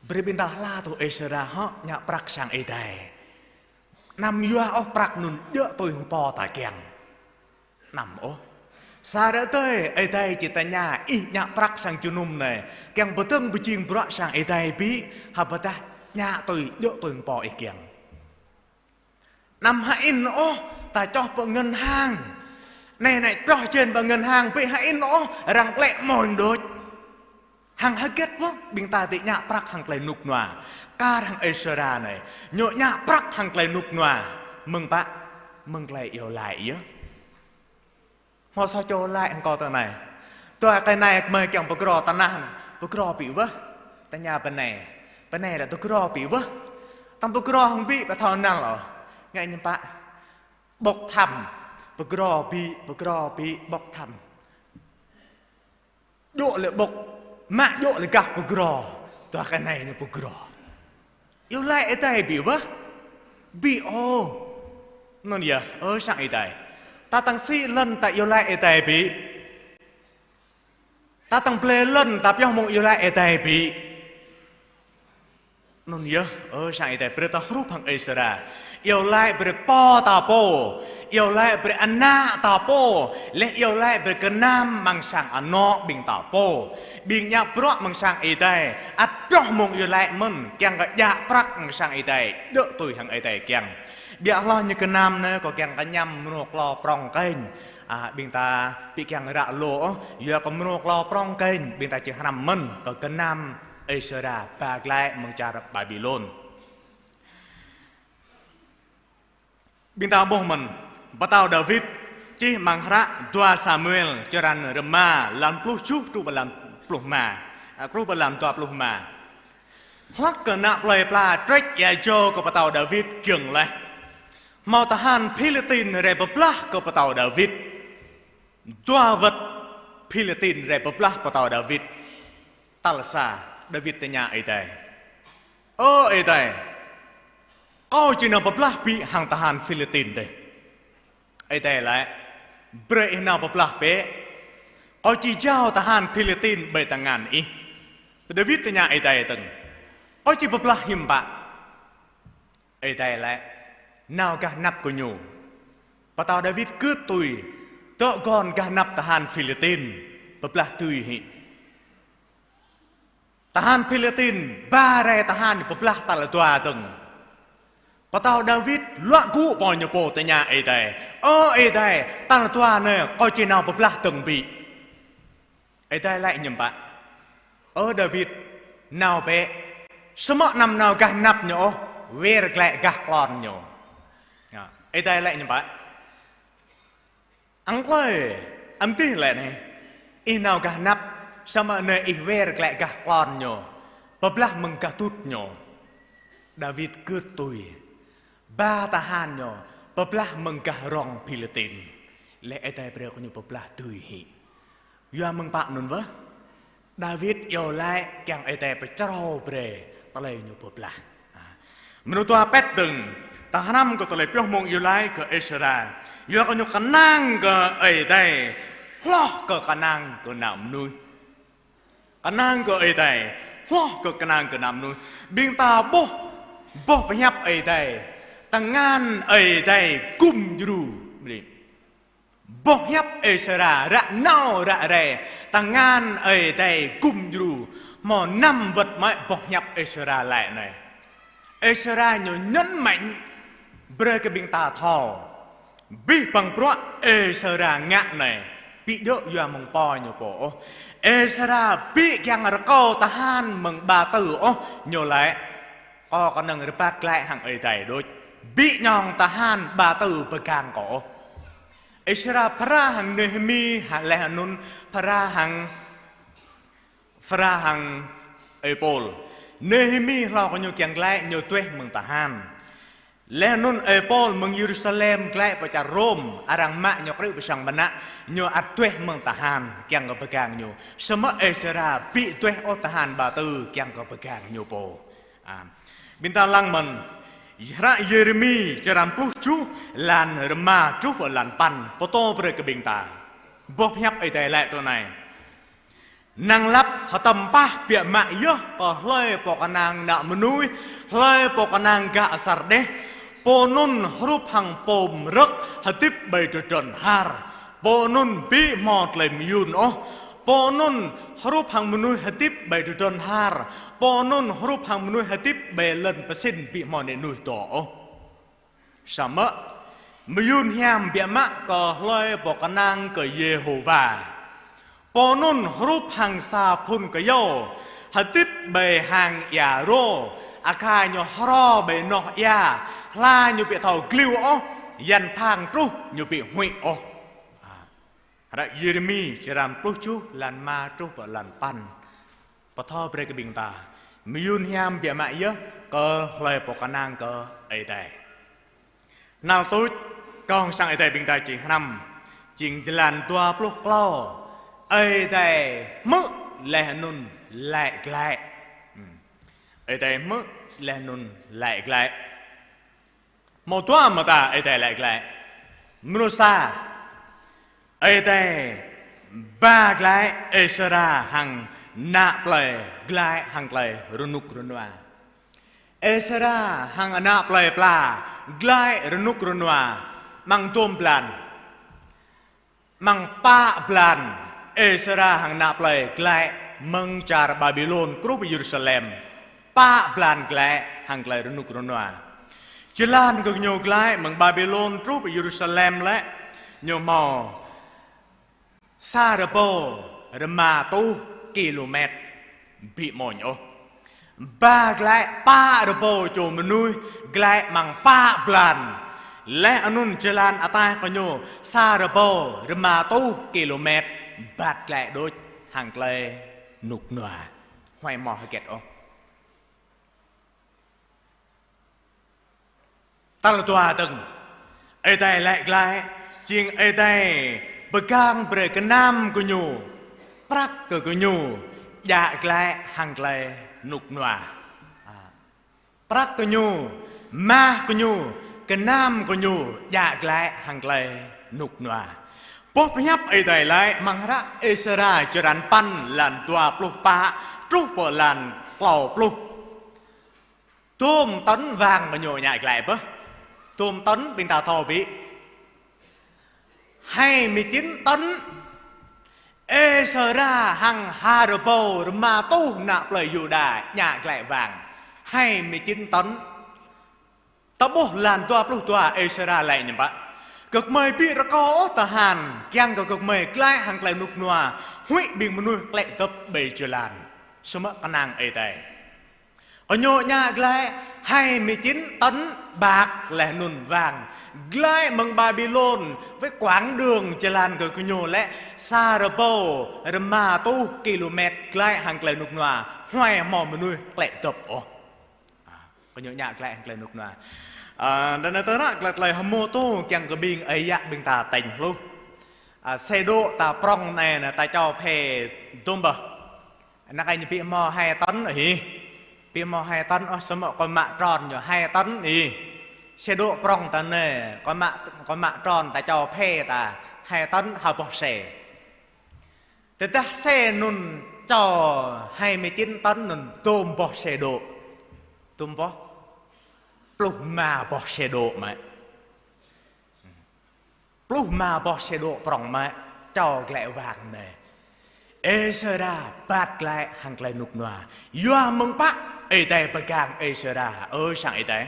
Brơi ƀing ta hla tui Êsra hŏ, ngă prăk sang Ơi Adai. Anăm yua ôh prăk anŭn djơ̆ tui hăng pô ta kiăng. Anăm ôh. Sa ră tơi, Ơi Adai či tơña, ih ngă prăk sang jơnum anai, kiăng pơdơ̆ng pơjing bruă sang Ơi Adai ƀĭ, hă ƀôdah ngă tui djơ̆ tui hăng pô ih kiăng. Anăm hơĭn ôh, ta čoh pơ ngân hàng. Anai anai čoh jên pơ ngân hàng, ƀu hơĭn ôh, arăng klĕ amoñ đôč. Hăng hơget wơ̆t, ƀing ta dưi ngă prăk hăng tơlơi rơnŭk rơnua. Kar hăng Êsra anai, ñu ngă prăk hăng tơlơi rơnŭk rơnua. Mơ̆ng pă, mơ̆ng tơlơi iâu laĭ yơh. Hmâo sa čô laĭ hăng kâo tui anai. Tui kơ anai gơmơi kiăng pơgrô tơnah. Pơgrô ƀĭ wơh, tơña pơ anai. Pơ anai lĕ pơgrô ƀĭ wơh. Tơm pơgrô hăng ƀĭ pơthâo năl ôh. Ngă ñu pă. Ƀŏk thăm. Pơgrô ƀĭ, pơgrô ƀĭ, ƀŏk thăm. Djơ̆ lĕ ƀŏk, mă djơ̆ lĕ gah pơgrô. Dua kơ anai ñu pơgrô. Iâu laĭ Ơi Adai ƀĭ wơh. Ƀĭ ôh. Anŭn yơh, ơ sang Ơi Adai. Ta tăng sĭ lŏn ta iâu laĭ Ơi Adai ƀĭ. Ta tăng blơi lŏn ta pioh mông iâu laĭ Ơi Adai ƀĭ. Anŭn yơh, ơ sang Ơi Adai, brơi ta hrup hăng Êsra. Iâu laĭ brơi pô ta pô. Iâu laĭ brơi ană ta pô. Laih iâu laĭ brơi gơnam amăng sang anŏ ƀing ta pô. Ƀing djă bruă amăng sang Ơi Adai. Ăt pioh mông iâu laĭ mơ̆n, kiăng kơ djă prăk amăng sang Ơi Adai. Djơ̆ tui hăng Ơi Adai kiăng. Biă hloh ñu gơnam anai kâo kiăng kơ ñăm mrô klâo prŏng kĕnh. A, ƀing ta ƀu kiăng ră lô ôh, yua kơ mrô klâo prŏng kĕnh, ƀing ta či hrăm mơ̆n, kơ gơnam Êsra ba glaĭ mơ̆ng čar Ƀaƀilôn. Ƀing ta ƀuh mơ̆n, pơtao Dawid, čih amăng hră dua Samuel, črăn rơma, lan pluh tơjuh truh pơ lan pluh rơma, a, truh pơ lan dua pluh rơma. Hlăk kơ ană plơi pla trĕč ia jâo kơ pơtao Dawid giŏng laih. Hmâo tơhan Philistin rai pơblah kơ pơtao Dawid. Dua wơ̆t Philistin rai pơblah pơtao Dawid. Tal sa, Dawid tơña Ơi Adai. Ơ Ơi Adai, kâo či nao pơblah ƀĭ hăng tơhan Philistin dêh. Ơi Adai laĭ, brơi ih nao pơblah bĕ. Kâo či jao tơhan Philistin ƀơi tơngan ih. Dawid tơña Ơi Adai dơ̆ng. Kâo či pơblah hiư̆m pă? Ơi Adai laĭ, nao gah anăp kơ ñu. Pơtao Dawid gưt tui, dŏ gơ̆n gah anăp tơhan Philistin, pơblah dưi hĭ. Tơhan Philistin ba rai tơhan pơblah tal dua dơ̆ng. Pơtao Dawid luă gŭ pơ ñu pô tơña Ơi Adai. Ơ Ơi Adai, tal dua anai kâo či nao pơblah dơ̆ng ƀĭ. Ơi Adai laĭ hiư̆m pă. Ơ Dawid, nao bĕ. Samơ̆ anăm nao gah anăp ñu ôh, wơr glaĭ gah klon ñu. Ơi Adai laĭ hiư̆m pă. Ăng klơi, ăm tih lĕ anai. Ih nao gah anăp, samơ̆ anai ih wơr glaĭ gah klon ñu. Pơblah mơ̆ng gah tŭt ñu. Dawid gưt tui. Ba tơhan ñu, pơblah mơ̆ng gah rŏng Philistin. Laih Ơi Adai brơi kơ ñu pơblah dưi hĭ. Yua mơ̆ng pă anŭn wơh. Dawid iâu laĭ kiăng Ơi Adai pơčrâo brơi tơlơi ñu pơblah. Mơnuih tua pĕt dơ̆ng, ta hrăm kơ tơlơi pioh mông iâu laĭ kơ Êsra. Yua kơ ñu kơnang kơ Ơi Adai, hloh kơ kơnang kơ ană mơnuih. Kơnang kơ Ơi Adai, hloh kơ kơnang kơ ană mơnuih. Ƀing ta ƀuh, boh pơhiăp Ơi Adai. Tơngan Ơi Adai gum djru. Boh hiăp Êsra ră nao ră rai, tơngan Ơi Adai gum djru, hmâo năm wơ̆t mơ̆ boh hiăp Êsra laĭ anai. Êsra ñu nhấn mạnh brơi kơ ƀing ta thâo. Abih bang bruă Êsra ngă anai, ƀu djơ̆ yua mơ̆ng pô ñu pô ôh. Êsra ƀu kiăng rơkâo tơhan mơ̆ng ba tư ôh, ñu laĭ. Kâo kơnơ̆ng rơbat glaĭ hăng Ơi Adai đôč. Ƀu ñong tơhan ba tư pơgang kâo ôh. Êsra phara hăng Nêhêmi, hă, laih anŭn phara hăng, phara hăng Ơi Pôl. Nêhêmi hlâo kơ ñu kiăng glaĭ, ñu tueh mơ̆ng tơhan. Laih anŭn Ơi Pôl mơ̆ng Yêrusalem glaĭ pơ čar Rôm, arăng mă ñu krư̆ pơ sang mơnă, ñu ăt tueh mơ̆ng tơhan, kiăng kơ pơgang ñu. Samơ̆ Êsra ƀu tueh ôh tơhan ba tư, kiăng kơ pơgang ñu pô. A. Ƀing ta lăng mơ̆n, hră Yêrêmi, črăn pluh tơjuh, lan rơma truh pơ lan păn, pơtô brơi kơ ƀing ta. Boh hiăp Ơi Adai laĭ tui anai. Năng lăp hơtơm pah biă mă yơh kơ hlơi pô kơnang ană mơnuih, hlơi pô kơnang gah asar đeh, pô anŭn hrup hăng pô mrơ̆k hơdip ƀơi tơdron har, pô anŭn ƀu hmâo tơlơi mơyŭn ôh, pô anŭn hrup hăng mơnuih hơdip ƀơi tơdron har, pô anŭn hrup hăng mơnuih hơdip ƀơi lŏn pơsĭn ƀu hmâo neh nuih dŏ ôh. Samơ̆, mơyŭn hiam biă mă kơ hlơi pô kơnang kơ Yêhôwa. Pô anŭn hrup hăng sa phŭn kơyâo, hơdip ƀơi hang ia rô, akha ñu hrô ƀơi noh ia, hla ñu ƀu thâo gliu ôh, yan thang truh ñu ƀu huĭ ôh. A. Hră Yêrêmi, črăn pluh tơjuh, lan rơma truh pơ lan păn. Pơtô brơi kơ ƀing ta mơyŭn hiam biă mă yơh kơ hlơi pô kơnang kơ Ơi Adai. Năl tuč kông sang Ơi Adai ƀing ta či hrăm, jing jơlan dua pluh klâo. Ơi Adai hmư̆ laih anŭn laĭ glaĭ. Ơi Adai hmư̆ laih anŭn laĭ glaĭ. Hmâo dua mơta Ơi Adai laĭ glaĭ. Mơnuih sa, Ơi Adai ba glaĭ Êsra hăng ană plơi glaĭ hăng tơlơi rơnŭk rơnua. Êsra hăng ană plơi pla glaĭ rơnŭk rơnua amăng dôm blan. Amăng pă blan Êsra hăng ană plơi glaĭ mơ̆ng čar Ƀaƀilôn truh pơ Yêrusalem. Pă blan glaĭ hăng tơlơi rơnŭk rơnua. Jơlan kơ gơñu glaĭ mơ̆ng Ƀaƀilôn truh pơ Yêrusalem lĕ ñu hmâo sa rơbâo rơma rơtuh kilômet. Ƀu mơñum ôh. Ba glaĭ pă rơbâo čô mơnuih glaĭ amăng pă blan. Laih anŭn jơlan ataih kơ ñu sa rơbâo rơma rơtuh kilômet. Bat glaĭ đôč hăng tơlơi rơnŭk rơnua. Huai hmâo hơget ôh. Tal dua dơ̆ng, Ơi Adai laĭ glaĭ, jing Ơi Adai pơgang brơi gơnam gơñu, prăk kơ gơñu, djă glaĭ hăng tơlơi rơnŭk rơnua. A, prăk gơñu, mah gơñu, gơnam gơñu, djă glaĭ hăng tơlơi rơnŭk rơnua. Boh pơhiăp Ơi Adai laĭ amăng hră Êsra črăn păn, lan dua pluh pă truh pơ lan klâo pluh. Dôm tấn vàng gơñu djă glaĭ bơh. Dôm tấn ƀing ta thâo ƀĭ. Hai mươi chín tấn. Êsra hăng ha rơbâo rơma rơtuh ană plơi Yuđa djă glaĭ vàng. Hai mươi chín tấn. Ta ƀuh lan dua pluh dua Êsra laĭ ñu pă. Gơmơi ƀu rơkâo ôh tơhan, kiăng kơ gơmơi glaĭ hăng tơlơi rơnŭk rơnua, huĭ ƀing mơnuih klĕ dŏp ƀơi jơlan. Samơ̆ kơnang Ơi Adai. Gơñu djă glaĭ hai mươi chín tấn bạc laih anŭn vàng. Glaĭ mơ̆ng Ƀaƀilôn, với quãng đường jơlan kơ gơñu lĕ sa rơbâo rơma rơtuh kilômet glaĭ hăng tơlơi rơnŭk rơnua, huai hmâo mơnuih klĕ dŏp ôh. A, gơñu djă glaĭ hăng tơlơi rơnŭk rơnua. A, đa nê tơră glaĭ tơlơi hơmô tô kiăng kơ ƀing ơi yă ƀing ta tañ hluh. A, xe độ ta prŏng anai nê ta čao phe dôm bơh. Anai kơ ñu ƀu hmâo hai tấn hĭ. Ƀu hmâo hai tấn ôh, samơ̆ kơ mă tròn ñu hai tấn hĭ. Xe độ prŏng ta nê, kơ mă, kơ mă tròn ta čao phe ta hai tấn ha boh xe. Tơdah xe anŭn čao hai mươi chín tấn anŭn dôm boh xe độ. Dôm boh. Pluh rơma boh xe độ mơ̆. Pluh rơma boh xe độ prŏng mơ̆, čao glaĭ vàng anai. Êsra bat glaĭ hăng tơlơi rơnŭk rơnua. Yua mơ̆ng pă Ơi Adai pơgang Êsra, ơ sang Ơi Adai.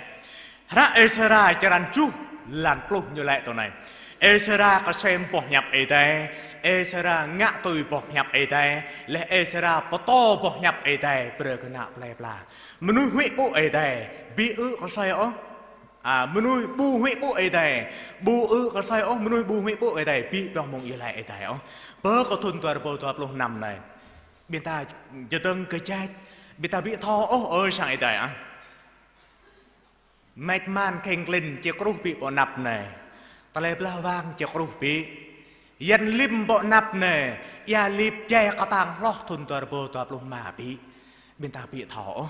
Hră Êsra črăn tơjuh lan pluh ñu laĭ tui anai. Êsra kơsem boh hiăp Ơi Adai, Êsra ngă tui boh hiăp Ơi Adai, laih Êsra pơtô boh hiăp Ơi Adai brơi kơ ană plơi pla. Mơnuih huĭ pŭ Ơi Adai, ƀu ư kơsơi ôh. A, mơnuih ƀu huĭ pŭ Ơi Adai, ƀu ư kơsơi ôh, mơnuih ƀu huĭ pŭ Ơi Adai, ƀu pioh mơ̆ng iâu laĭ Ơi Adai ôh. Pơ kơ thŭn dua rơbâo dua pluh năm anai. Ƀing ta čơdơ̆ng kơčač, ƀing ta ƀu thâo ôh, ơ sang Ơi Adai ah. Mĕt man kheng klin či kruh ƀĭ pơ anăp anai. Tơlơi blah wang či kruh ƀĭ. Yan lim pơ anăp anai, ia lip jai kơtang hloh thŭn dua rơbâo dua pluh rơma ƀĭ. Ƀing ta ƀu thâo ôh.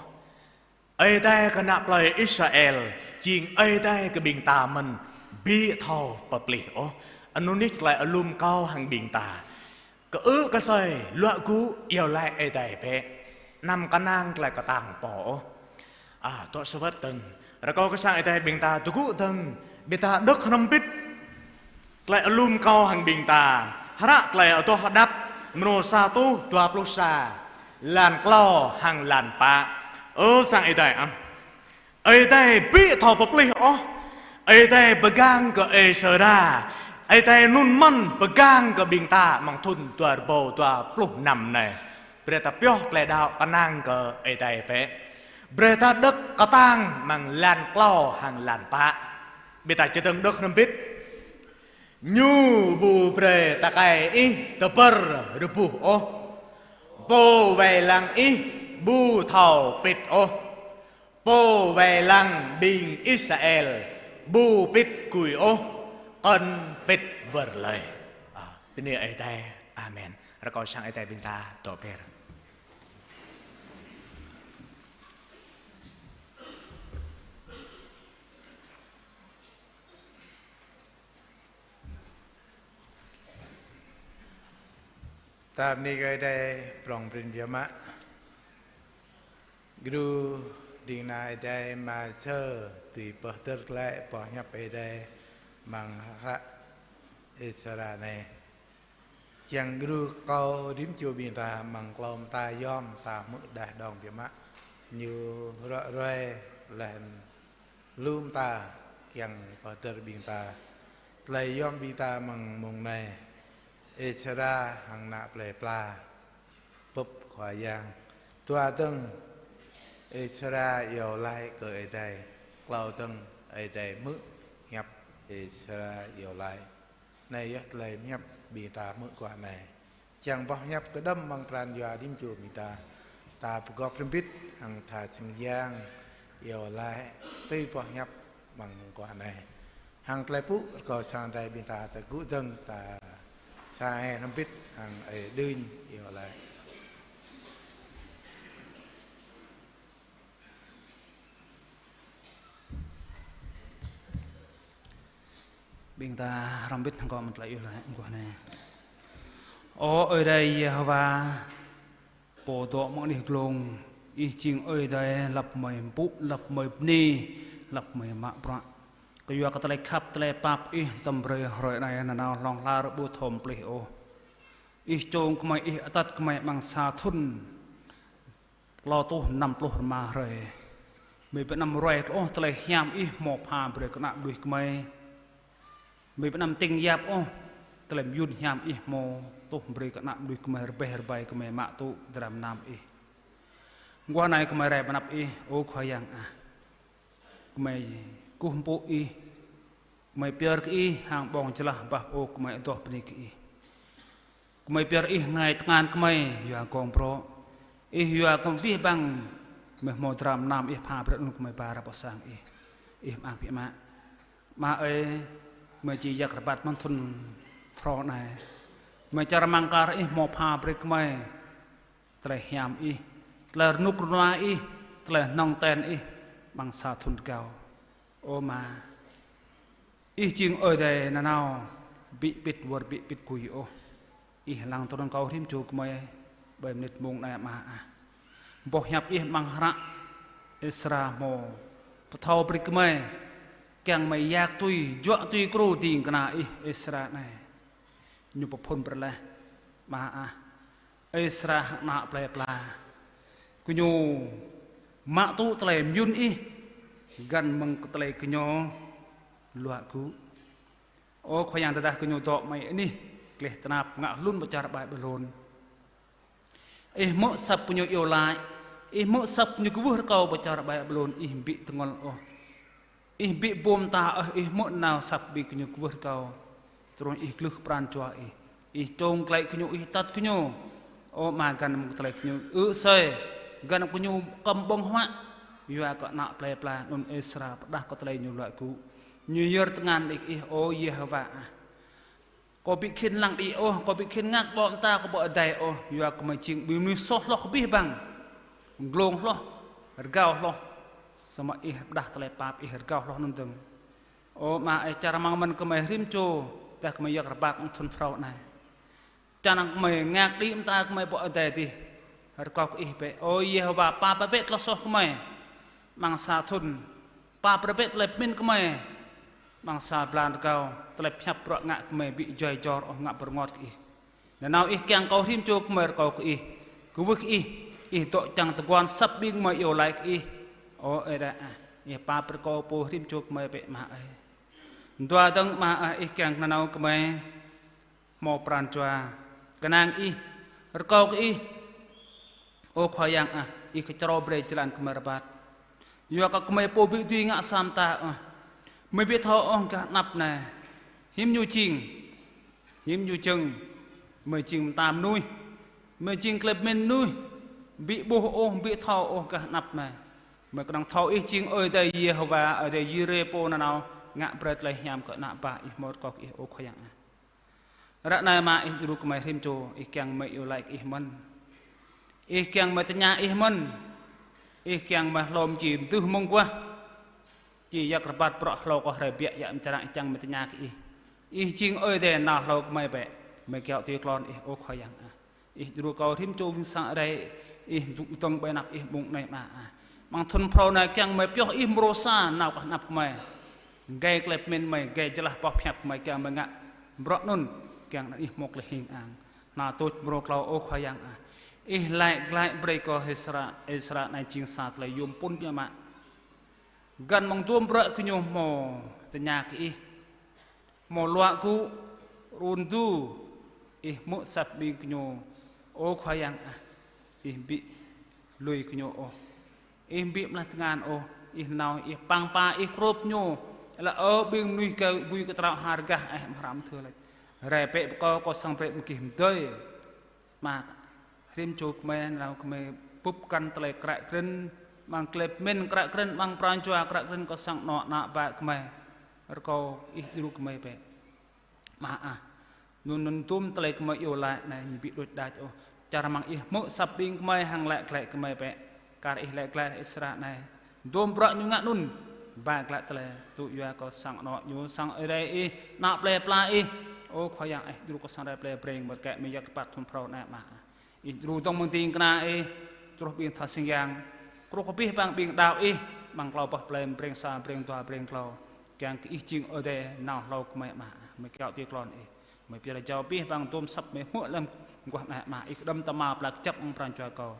Ơi Adai kơ ană plơi Israel, jing Ơi Adai kơ ƀing ta mơ̆n, ƀu thâo pơplih ôh. Anŭn nih tơlơi alum kâo hăng ƀing ta. Kơ ư kơsơi, luă gŭ, iâu laĭ Ơi Adai bĕ. Anăm kơnang tơlơi kơtang pô ôh. A, tŏ sơwơ̆t dơ̆ng. Rơkâo kơ sang Ơi Adai ƀing ta tơgŭ dơ̆ng. Ƀing ta đŏk hrŏm hơbĭt. Tơlơi alum kâo hăng ƀing ta. Hră Tơlơi Adoh Hơđăp mrô sa rơtuh dua pluh sa, lan klâo hăng lan pă. Ơ sang Ơi Adai ah. Ơi Adai ƀu thâo pơplih ôh. Ơi Adai pơgang kơ Êsra. Ơi Adai anŭn mơ̆n pơgang kơ ƀing ta amăng thŭn dua rơbâo dua pluh năm anai. Brơi ta pioh tơlơi đaŏ kơnang kơ Ơi Adai bĕ. Brơi ta đŏk kơtang amăng lan klâo hăng lan pă. Ƀing ta čơdơ̆ng đŏk hrŏm hơbĭt. Ñu ƀu brơi tơkai ih tơpơr rơbuh ôh. Pô wai lăng ih ƀu thâo pĭt ôh. Pô wai lăng ƀing Israel ƀu pĭt gui ôh, kŏn pĭt wơr lơi. Ơ, tui anai Ơi Adai. Amen. Rơkâo sang Ơi Adai ƀing ta dŏ ber. Ta bơni kơ Ơi Adai prŏng prin biă mă. Gru ding kơna Ơi Adai mơsơ tui pơhơdơr glaĭ boh hiăp Ơi Adai amăng hră Êsra anai. Čang gru kâo rĭm čô ƀing ta amăng klâo mơta yom ta hmư̆ đah đong biă mă. Ñu ruai ruai laih anŭn lu mơta kiăng pơhơdơr ƀing ta. Tơlơi yom ƀing ta amăng mông anai. Êsra hăng ană plơi pla bưp Khua Yang. Dua dơ̆ng Êsra iâu laĭ kơ Ơi Adai. Klâo dơ̆ng Ơi Adai hmư̆ hiăp Êsra iâu laĭ. Anai yơh tơlơi hiăp ƀing ta hmư̆ guah anai. Čang boh hiăp kơđŏm amăng pran jua rĭm čô ƀing ta. Ta pơgop hrŏm hơbĭt hăng tha sing yang iâu laĭ tui boh hiăp amăng guah anai. Hăng tơlơi pŭ rơkâo sang Ơi Adai ƀing ta tơgŭ dơ̆ng ta sa ai hrŏm hơbĭt hăng Ơi Đưnh iâu laĭ. Ƀing ta hrŏm hơbĭt hăng kâo mơ̆ng tơlơi iâu laĭ mơguah anai. Ơ Ơi Adai Yêhôwa, Pô dŏ amăng anih glông, Ih jing Ơi Adai lăp mơi mpŭ, lăp mơi bơni, lăp mơi mă bruă. Kơyua kơ tơlơi khăp, tơlơi pap Ih tơm brơi hrơi anai nanao hlŏng lar ƀu thâo plih ôh. Ih čông gơmơi, Ih atăt gơmơi amăng sa thŭn klâo rơtuh năm pluh rơma hrơi. Mơi ƀu anăm ruai ôh tơlơi hiam Ih hmâo pha brơi kơ ană mơnuih gơmơi. Mơi ƀu anăm tĭng yap ôh tơlơi mơyŭn hiam Ih hmâo tuh brơi kơ ană mơnuih gơmơi rơbeh rơbai gơmơi mă tŭ dram nam Ih. Mơguah anai gơmơi rai pơ anăp Ih, ơ Khua Yang ah. Gơmơi kơkuh pơpŭ Ih, gơmơi pơyơr kơ Ih hăng ƀơ̆ng jơlah bah pơô gơmơi adoh bơni kơ Ih. Gơmơi pơyơr Ih ngă tơngan gơmơi yua gơ̆ng brŏ. Ih yua gơmơi abih bang mơi hmâo dram nam Ih pha brơi anŭn gơmơi ba rai pơ sang Ih. Ih mơak biă mă. Ama ơi, gơmơi či yak rơbat amăng thŭn phrâo anai. Gơmơi čang rơmang kar Ih hmâo pha brơi gơmơi tơlơi hiam Ih, tơlơi rơnŭk rơnua Ih, tơlơi hnong ten Ih amăng sa thŭn rơgao. Ơ Ama, Ih jing Ơi Adai nanao, ƀu pĭt wơr ƀu pĭt gui ôh. Ih lăng trŭn kơ rĭm čô gơmơi ƀơi mơnit mông anai Ama ah. Boh hiăp Ih amăng hră Êsra hmâo pơthâo brơi gơmơi, kiăng gơmơi yak tui, juă tui gru ding kơna Ih Êsra anai. Ñu pơphŭn brơi laih Ama ah. Êsra hăng ană plơi pla. Gơñu mă tŭ tơlơi mơyŭn Ih, găn mơ̆ng kơ tơlơi gơñu luă gŭ. Ơ Khua Yang, tơdah gơñu dŏ amăng anih gleh tơnap ngă hlŭn pơ čar Ƀaƀilôn, Ih hmư̆ asăp gơñu iâu laĭ, Ih hmư̆ asăp gơñu kwưh rơkâo pơ čar Ƀaƀilôn, Ih ƀu tơngol ôh. Ih ƀu ƀuh mơta ôh, Ih hmư̆ nao asăp ƀing gơñu kwưh rơkâo. Tơdang Ih glưh pran jua Ih, Ih čông glaĭ gơñu, Ih atăt gơñu. Ơ Ama, găn mơ̆ng tơlơi gơñu ư asơi, găn gơñu kơm ƀơ̆ng huă. Yua kơ ană plơi pla anŭn Êsra pơrơđah kơ tơlơi ñu luă gŭ. Ñu yơr tơngan đĭ kơ Ih, ơ Yêhôwa ah. Kâo ƀu khĭn lăng đĭ ôh, kâo ƀu khĭn ngă ƀô̆ mơta kơ ƀô̆ adai ôh, yua kơ gơmơi jing ƀing mơnuih soh hloh abih bang. Glông hloh, rơgao hloh. Samơ̆ Ih pơrơđah tơlơi pap Ih rơgao hloh anŭn dơ̆ng. Ơ Ama ơi, čang rơmang mơ̆n gơmơi rĭm čô, tơdah gơmơi yak rơbat amăng thŭn phrâo anai. Čang năng gơmơi ngă đĭ mơta gơmơi ƀô̆ adai adih. Rơkâo kơ Ih bĕ, ơ Yêhôwa, pap brơi bĕ tơlơi soh gơmơi amăng sa thŭn. Pap brơi bĕ tơlơi pơmĭn gơmơi amăng sa blan rơgao, tơlơi pơhiăp bruă ngă gơmơi ƀu djơ̆ jor ôh, ngă bơrơngot kơ Ih. Nanao Ih kiăng kơ rĭm čô gơmơi rơkâo kơ Ih, kwưh kơ Ih, Ih dŏ čang tơguan asăp ƀing gơmơi iâu laĭ kơ Ih. Ơ Ơi Adai ah, Ih pap brơi kơ pô rĭm čô gơmơi bĕ Ama ơi. Dua dơ̆ng Ama ah, Ih kiăng nanao gơmơi hmâo pran jua kơnang Ih, rơkâo kơ Ih. Ơ Khua Yang ah, Ih kơčrâo brơi jơlan gơmơi rơbat. Yua kơ gơmơi pô ƀu dưi ngă sa mơta ôh. Gơmơi ƀu thâo ôh gah anăp anai hiư̆m ñu jing, hiư̆m ñu jơ̆ng, gơmơi jing mơta mơnuih. Gơmơi jing tơlơi pơmĭn mơnuih, ƀu ƀuh ôh, ƀu thâo ôh gah anăp gơmơi. Gơmơi kơnơ̆ng thâo Ih jing Ơi Adai Yêhôwa, Ơi Adai Yireh pô nanao ngă brơi tơlơi hiam kơ ană bă Ih, hmâo rơkâo kơ Ih, ơ Khua Yang ah. Ră anai mă Ih djru gơmơi rĭm čô, Ih kiăng gơmơi iâu laĭ kơ Ih mơ̆n. Ih kiăng gơmơi tơña Ih mơ̆n. Ih kiăng gơmơi hlom či mơdưh mơ̆ng guah. Či yak rơbat bruă hlâo kơ hrơi biă, yak mơčrang, Ih kiăng gơmơi tơña kơ Ih. Ih jing Ơi Adai nao hlâo gơmơi bĕ. Gơmơi kiaŏ tui klon Ih, ơ Khua Yang ah. Ih djru kơ rĭm čô ƀing sang Ơi Adai, Ih dŏ dơ̆ng ƀơi anăp Ih mông anai mă ah. Amăng thun phrâo anai kiăng gơmơi pioh Ih mrô sa nao kơ anăp gơmơi. Gai tơlơi pơmĭn gơmơi, gai jơlah boh pơhiăp gơmơi, kiăng gơmơi ngă bruă anŭn, kiăng anăn Ih hmâo tơlơi hing ang. Nao tuč mrô klâo, ơ Khua Yang ah. Ih laĭ glaĭ brơi kơ Êsra, Êsra anai jing sa tơlơi yôm pŭn biă mă. Găn mơ̆ng dôm bruă gơñu hmâo tơña kơ Ih. Hmâo luă gŭ, run du, Ih hmư̆ asăp ƀing gơñu, ơ Khua Yang ah. Ih ƀu lui gơñu ôh. Ih ƀu mơlaih tơngan ôh. Ih nao, Ih păng pă, Ih krôp gơñu. Laĭ: Ơ ƀing mơnuih gui kơtrâo hơr gah, eh, mơhrăm thơ laĭ: Rai bĕ pơ Kâo, Kâo srăng brơi ƀing gih mơdơi. Mă rĭm čô gơmơi, nao gơmơi bưp kăn tơlơi kră krĭn, amăng tơlơi pơmĭn kră krĭn, amăng pran jua kră krĭn kơ sang anŏ ană bă gơmơi. Rơkâo Ih djru gơmơi bĕ. Mă ah. Anŭn anŭn dôm tơlơi gơmơi iâu laĭ anai ñu ƀu đôč đač ôh. Čar amăng Ih hmư̆ asăp ƀing gơmơi hăng laĭ glaĭ gơmơi bĕ. Kar Ih laĭ glaĭ Êsra anai. Dôm bruă ñu ngă anŭn, ba glaĭ tơlơi tŭ yua kơ sang anŏ ñu, sang Ơi Adai Ih, ană plei pla Ih. Ơ Khua Yang, Ih djru kơ sang Ơi Adai plei Breng, mơ̆t kĕ mơ̆ng yak rơbat thun phrâo anai mă ah. Ih djru dơ̆ng mơ̆ng ding kơna Ih, truh ƀing tha sing yang, truh kơ abih bang ƀing đaŏ Ih, amăng klâo boh plei Breng sa, Breng dua, Breng klâo. Kiăng kơ Ih jing Ơi Adai nao hlâo gơmơi mă ah. Gơmơi kiaŏ tui klon Ih. Gơmơi pơyơr jao abih bang dôm asăp gơmơi hmư̆ lăm guah anai mă ah. Ih kơđŏm tơma pla kơjăp amăng pran jua kâo.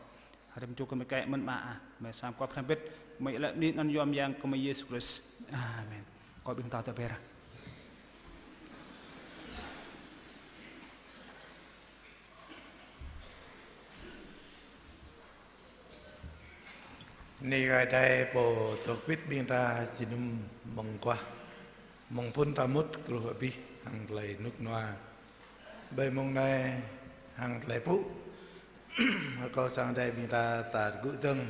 Rĭm čô gơmơi kĕ mơ̆n mă ah. Gơmơi sam kuap hrăm bĭt. Gơmơi laĭ bơni anăn yom Yang gơmơi Yêsu Krist. Amen. Kâo ƀing ta tơbiă. Bơni kơ Ơi Adai pô dŏ hơbĭt ƀing ta jơnum mơguah, mơ̆ng phŭn ta mŭt truh abih hăng tơlơi rơnŭk rơnua. Ƀơi mông anai hăng tơlơi pŭ, rơkâo sang Ơi Adai ƀing ta, ta tơgŭ dơ̆ng.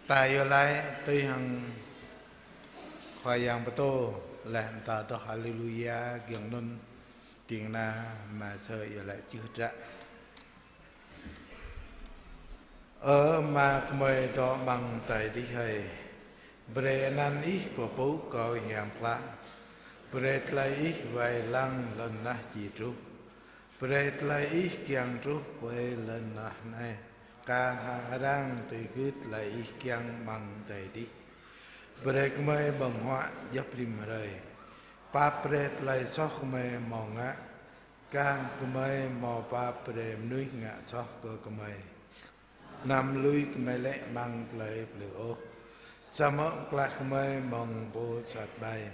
Ta iâu laĭ tui hăng Khua Yang pơtô, laih ta adoh Haleluya giŏng anŭn, ding kơna mă sơ̆ iâu laĭ čưh hră. Ơ Ama gơmơi dŏ amăng adai adih hơi, brơi anăn Ih pơpŭ kơ hiam klă. Brơi tơlơi Ih wai lăng lŏn tơnah či truh. Brơi tơlơi Ih kiăng truh ƀơi lŏn tơnah anai, kar hăng arăng tui gưt tơlơi Ih kiăng amăng adai adih. Brơi gơmơi ƀơ̆ng huă djŏp rĭm hrơi. Pap brơi tơlơi soh gơmơi hmâo ngă, kar gơmơi hmâo pap brơi mơnuih ngă soh kơ gơmơi. Anăm lui gơmơi lê̆ amăng tơlơi plư ôh, samơ̆ pơklaih gơmơi mơ̆ng pô sat ƀai.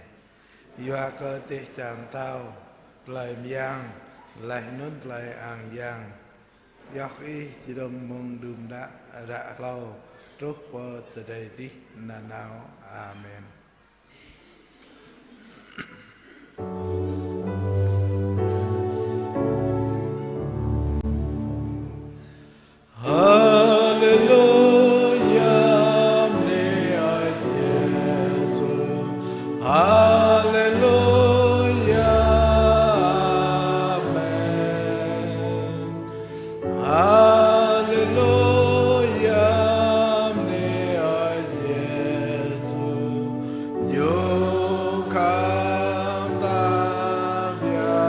Yua kơ dêh čar pơtao, tơlơi mơyang, laih anŭn tơlơi ang yang, pioh Ih čơdơ̆ng mơ̆ng đưm đă ră hlâo truh pơ tơdơi adih nanao. Amen. Haleluya, bơni Ơi Yêsu. Haleluya, amen. Haleluya, bơni Ơi Yêsu, ñu khăp ta biă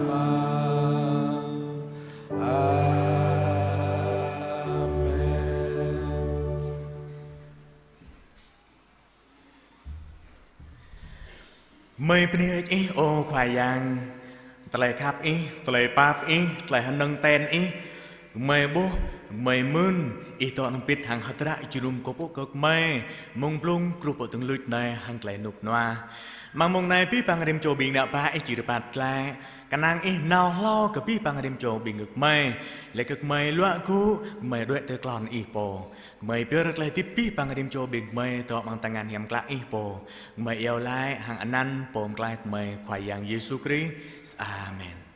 mă. Amen. Gơmơi bơni hơơč Ih, ơ Khua Yang, tơlơi khăp Ih, tơlơi pap Ih, tơlơi hơnơ̆ng ten Ih, gơmơi ƀuh, gơmơi mưn, Ih dŏ hơbĭt hăng hơdră jơnum kơkuh pơpŭ kơ gơmơi, mơ̆ng blung truh pơ tơlŭč anai hăng tơlơi rơnŭk rơnua. Amăng mông anai abih bang rĭm čô ƀing ană bă Ih či rơbat glaĭ, kơnang Ih nao hlâo kơ abih bang rĭm čô ƀing gơmơi, laih kơ gơmơi luă gŭ, gơmơi đuaĭ tui klon Ih pô. Gơmơi pơyơr tơlơi hơdip abih bang rĭm čô ƀing gơmơi dŏ amăng tơngan hiam klă Ih pô. Gơmơi iâu laĭ hăng anăn Pô Pơklaih gơmơi Khua Yang Yêsu Krist. Amen.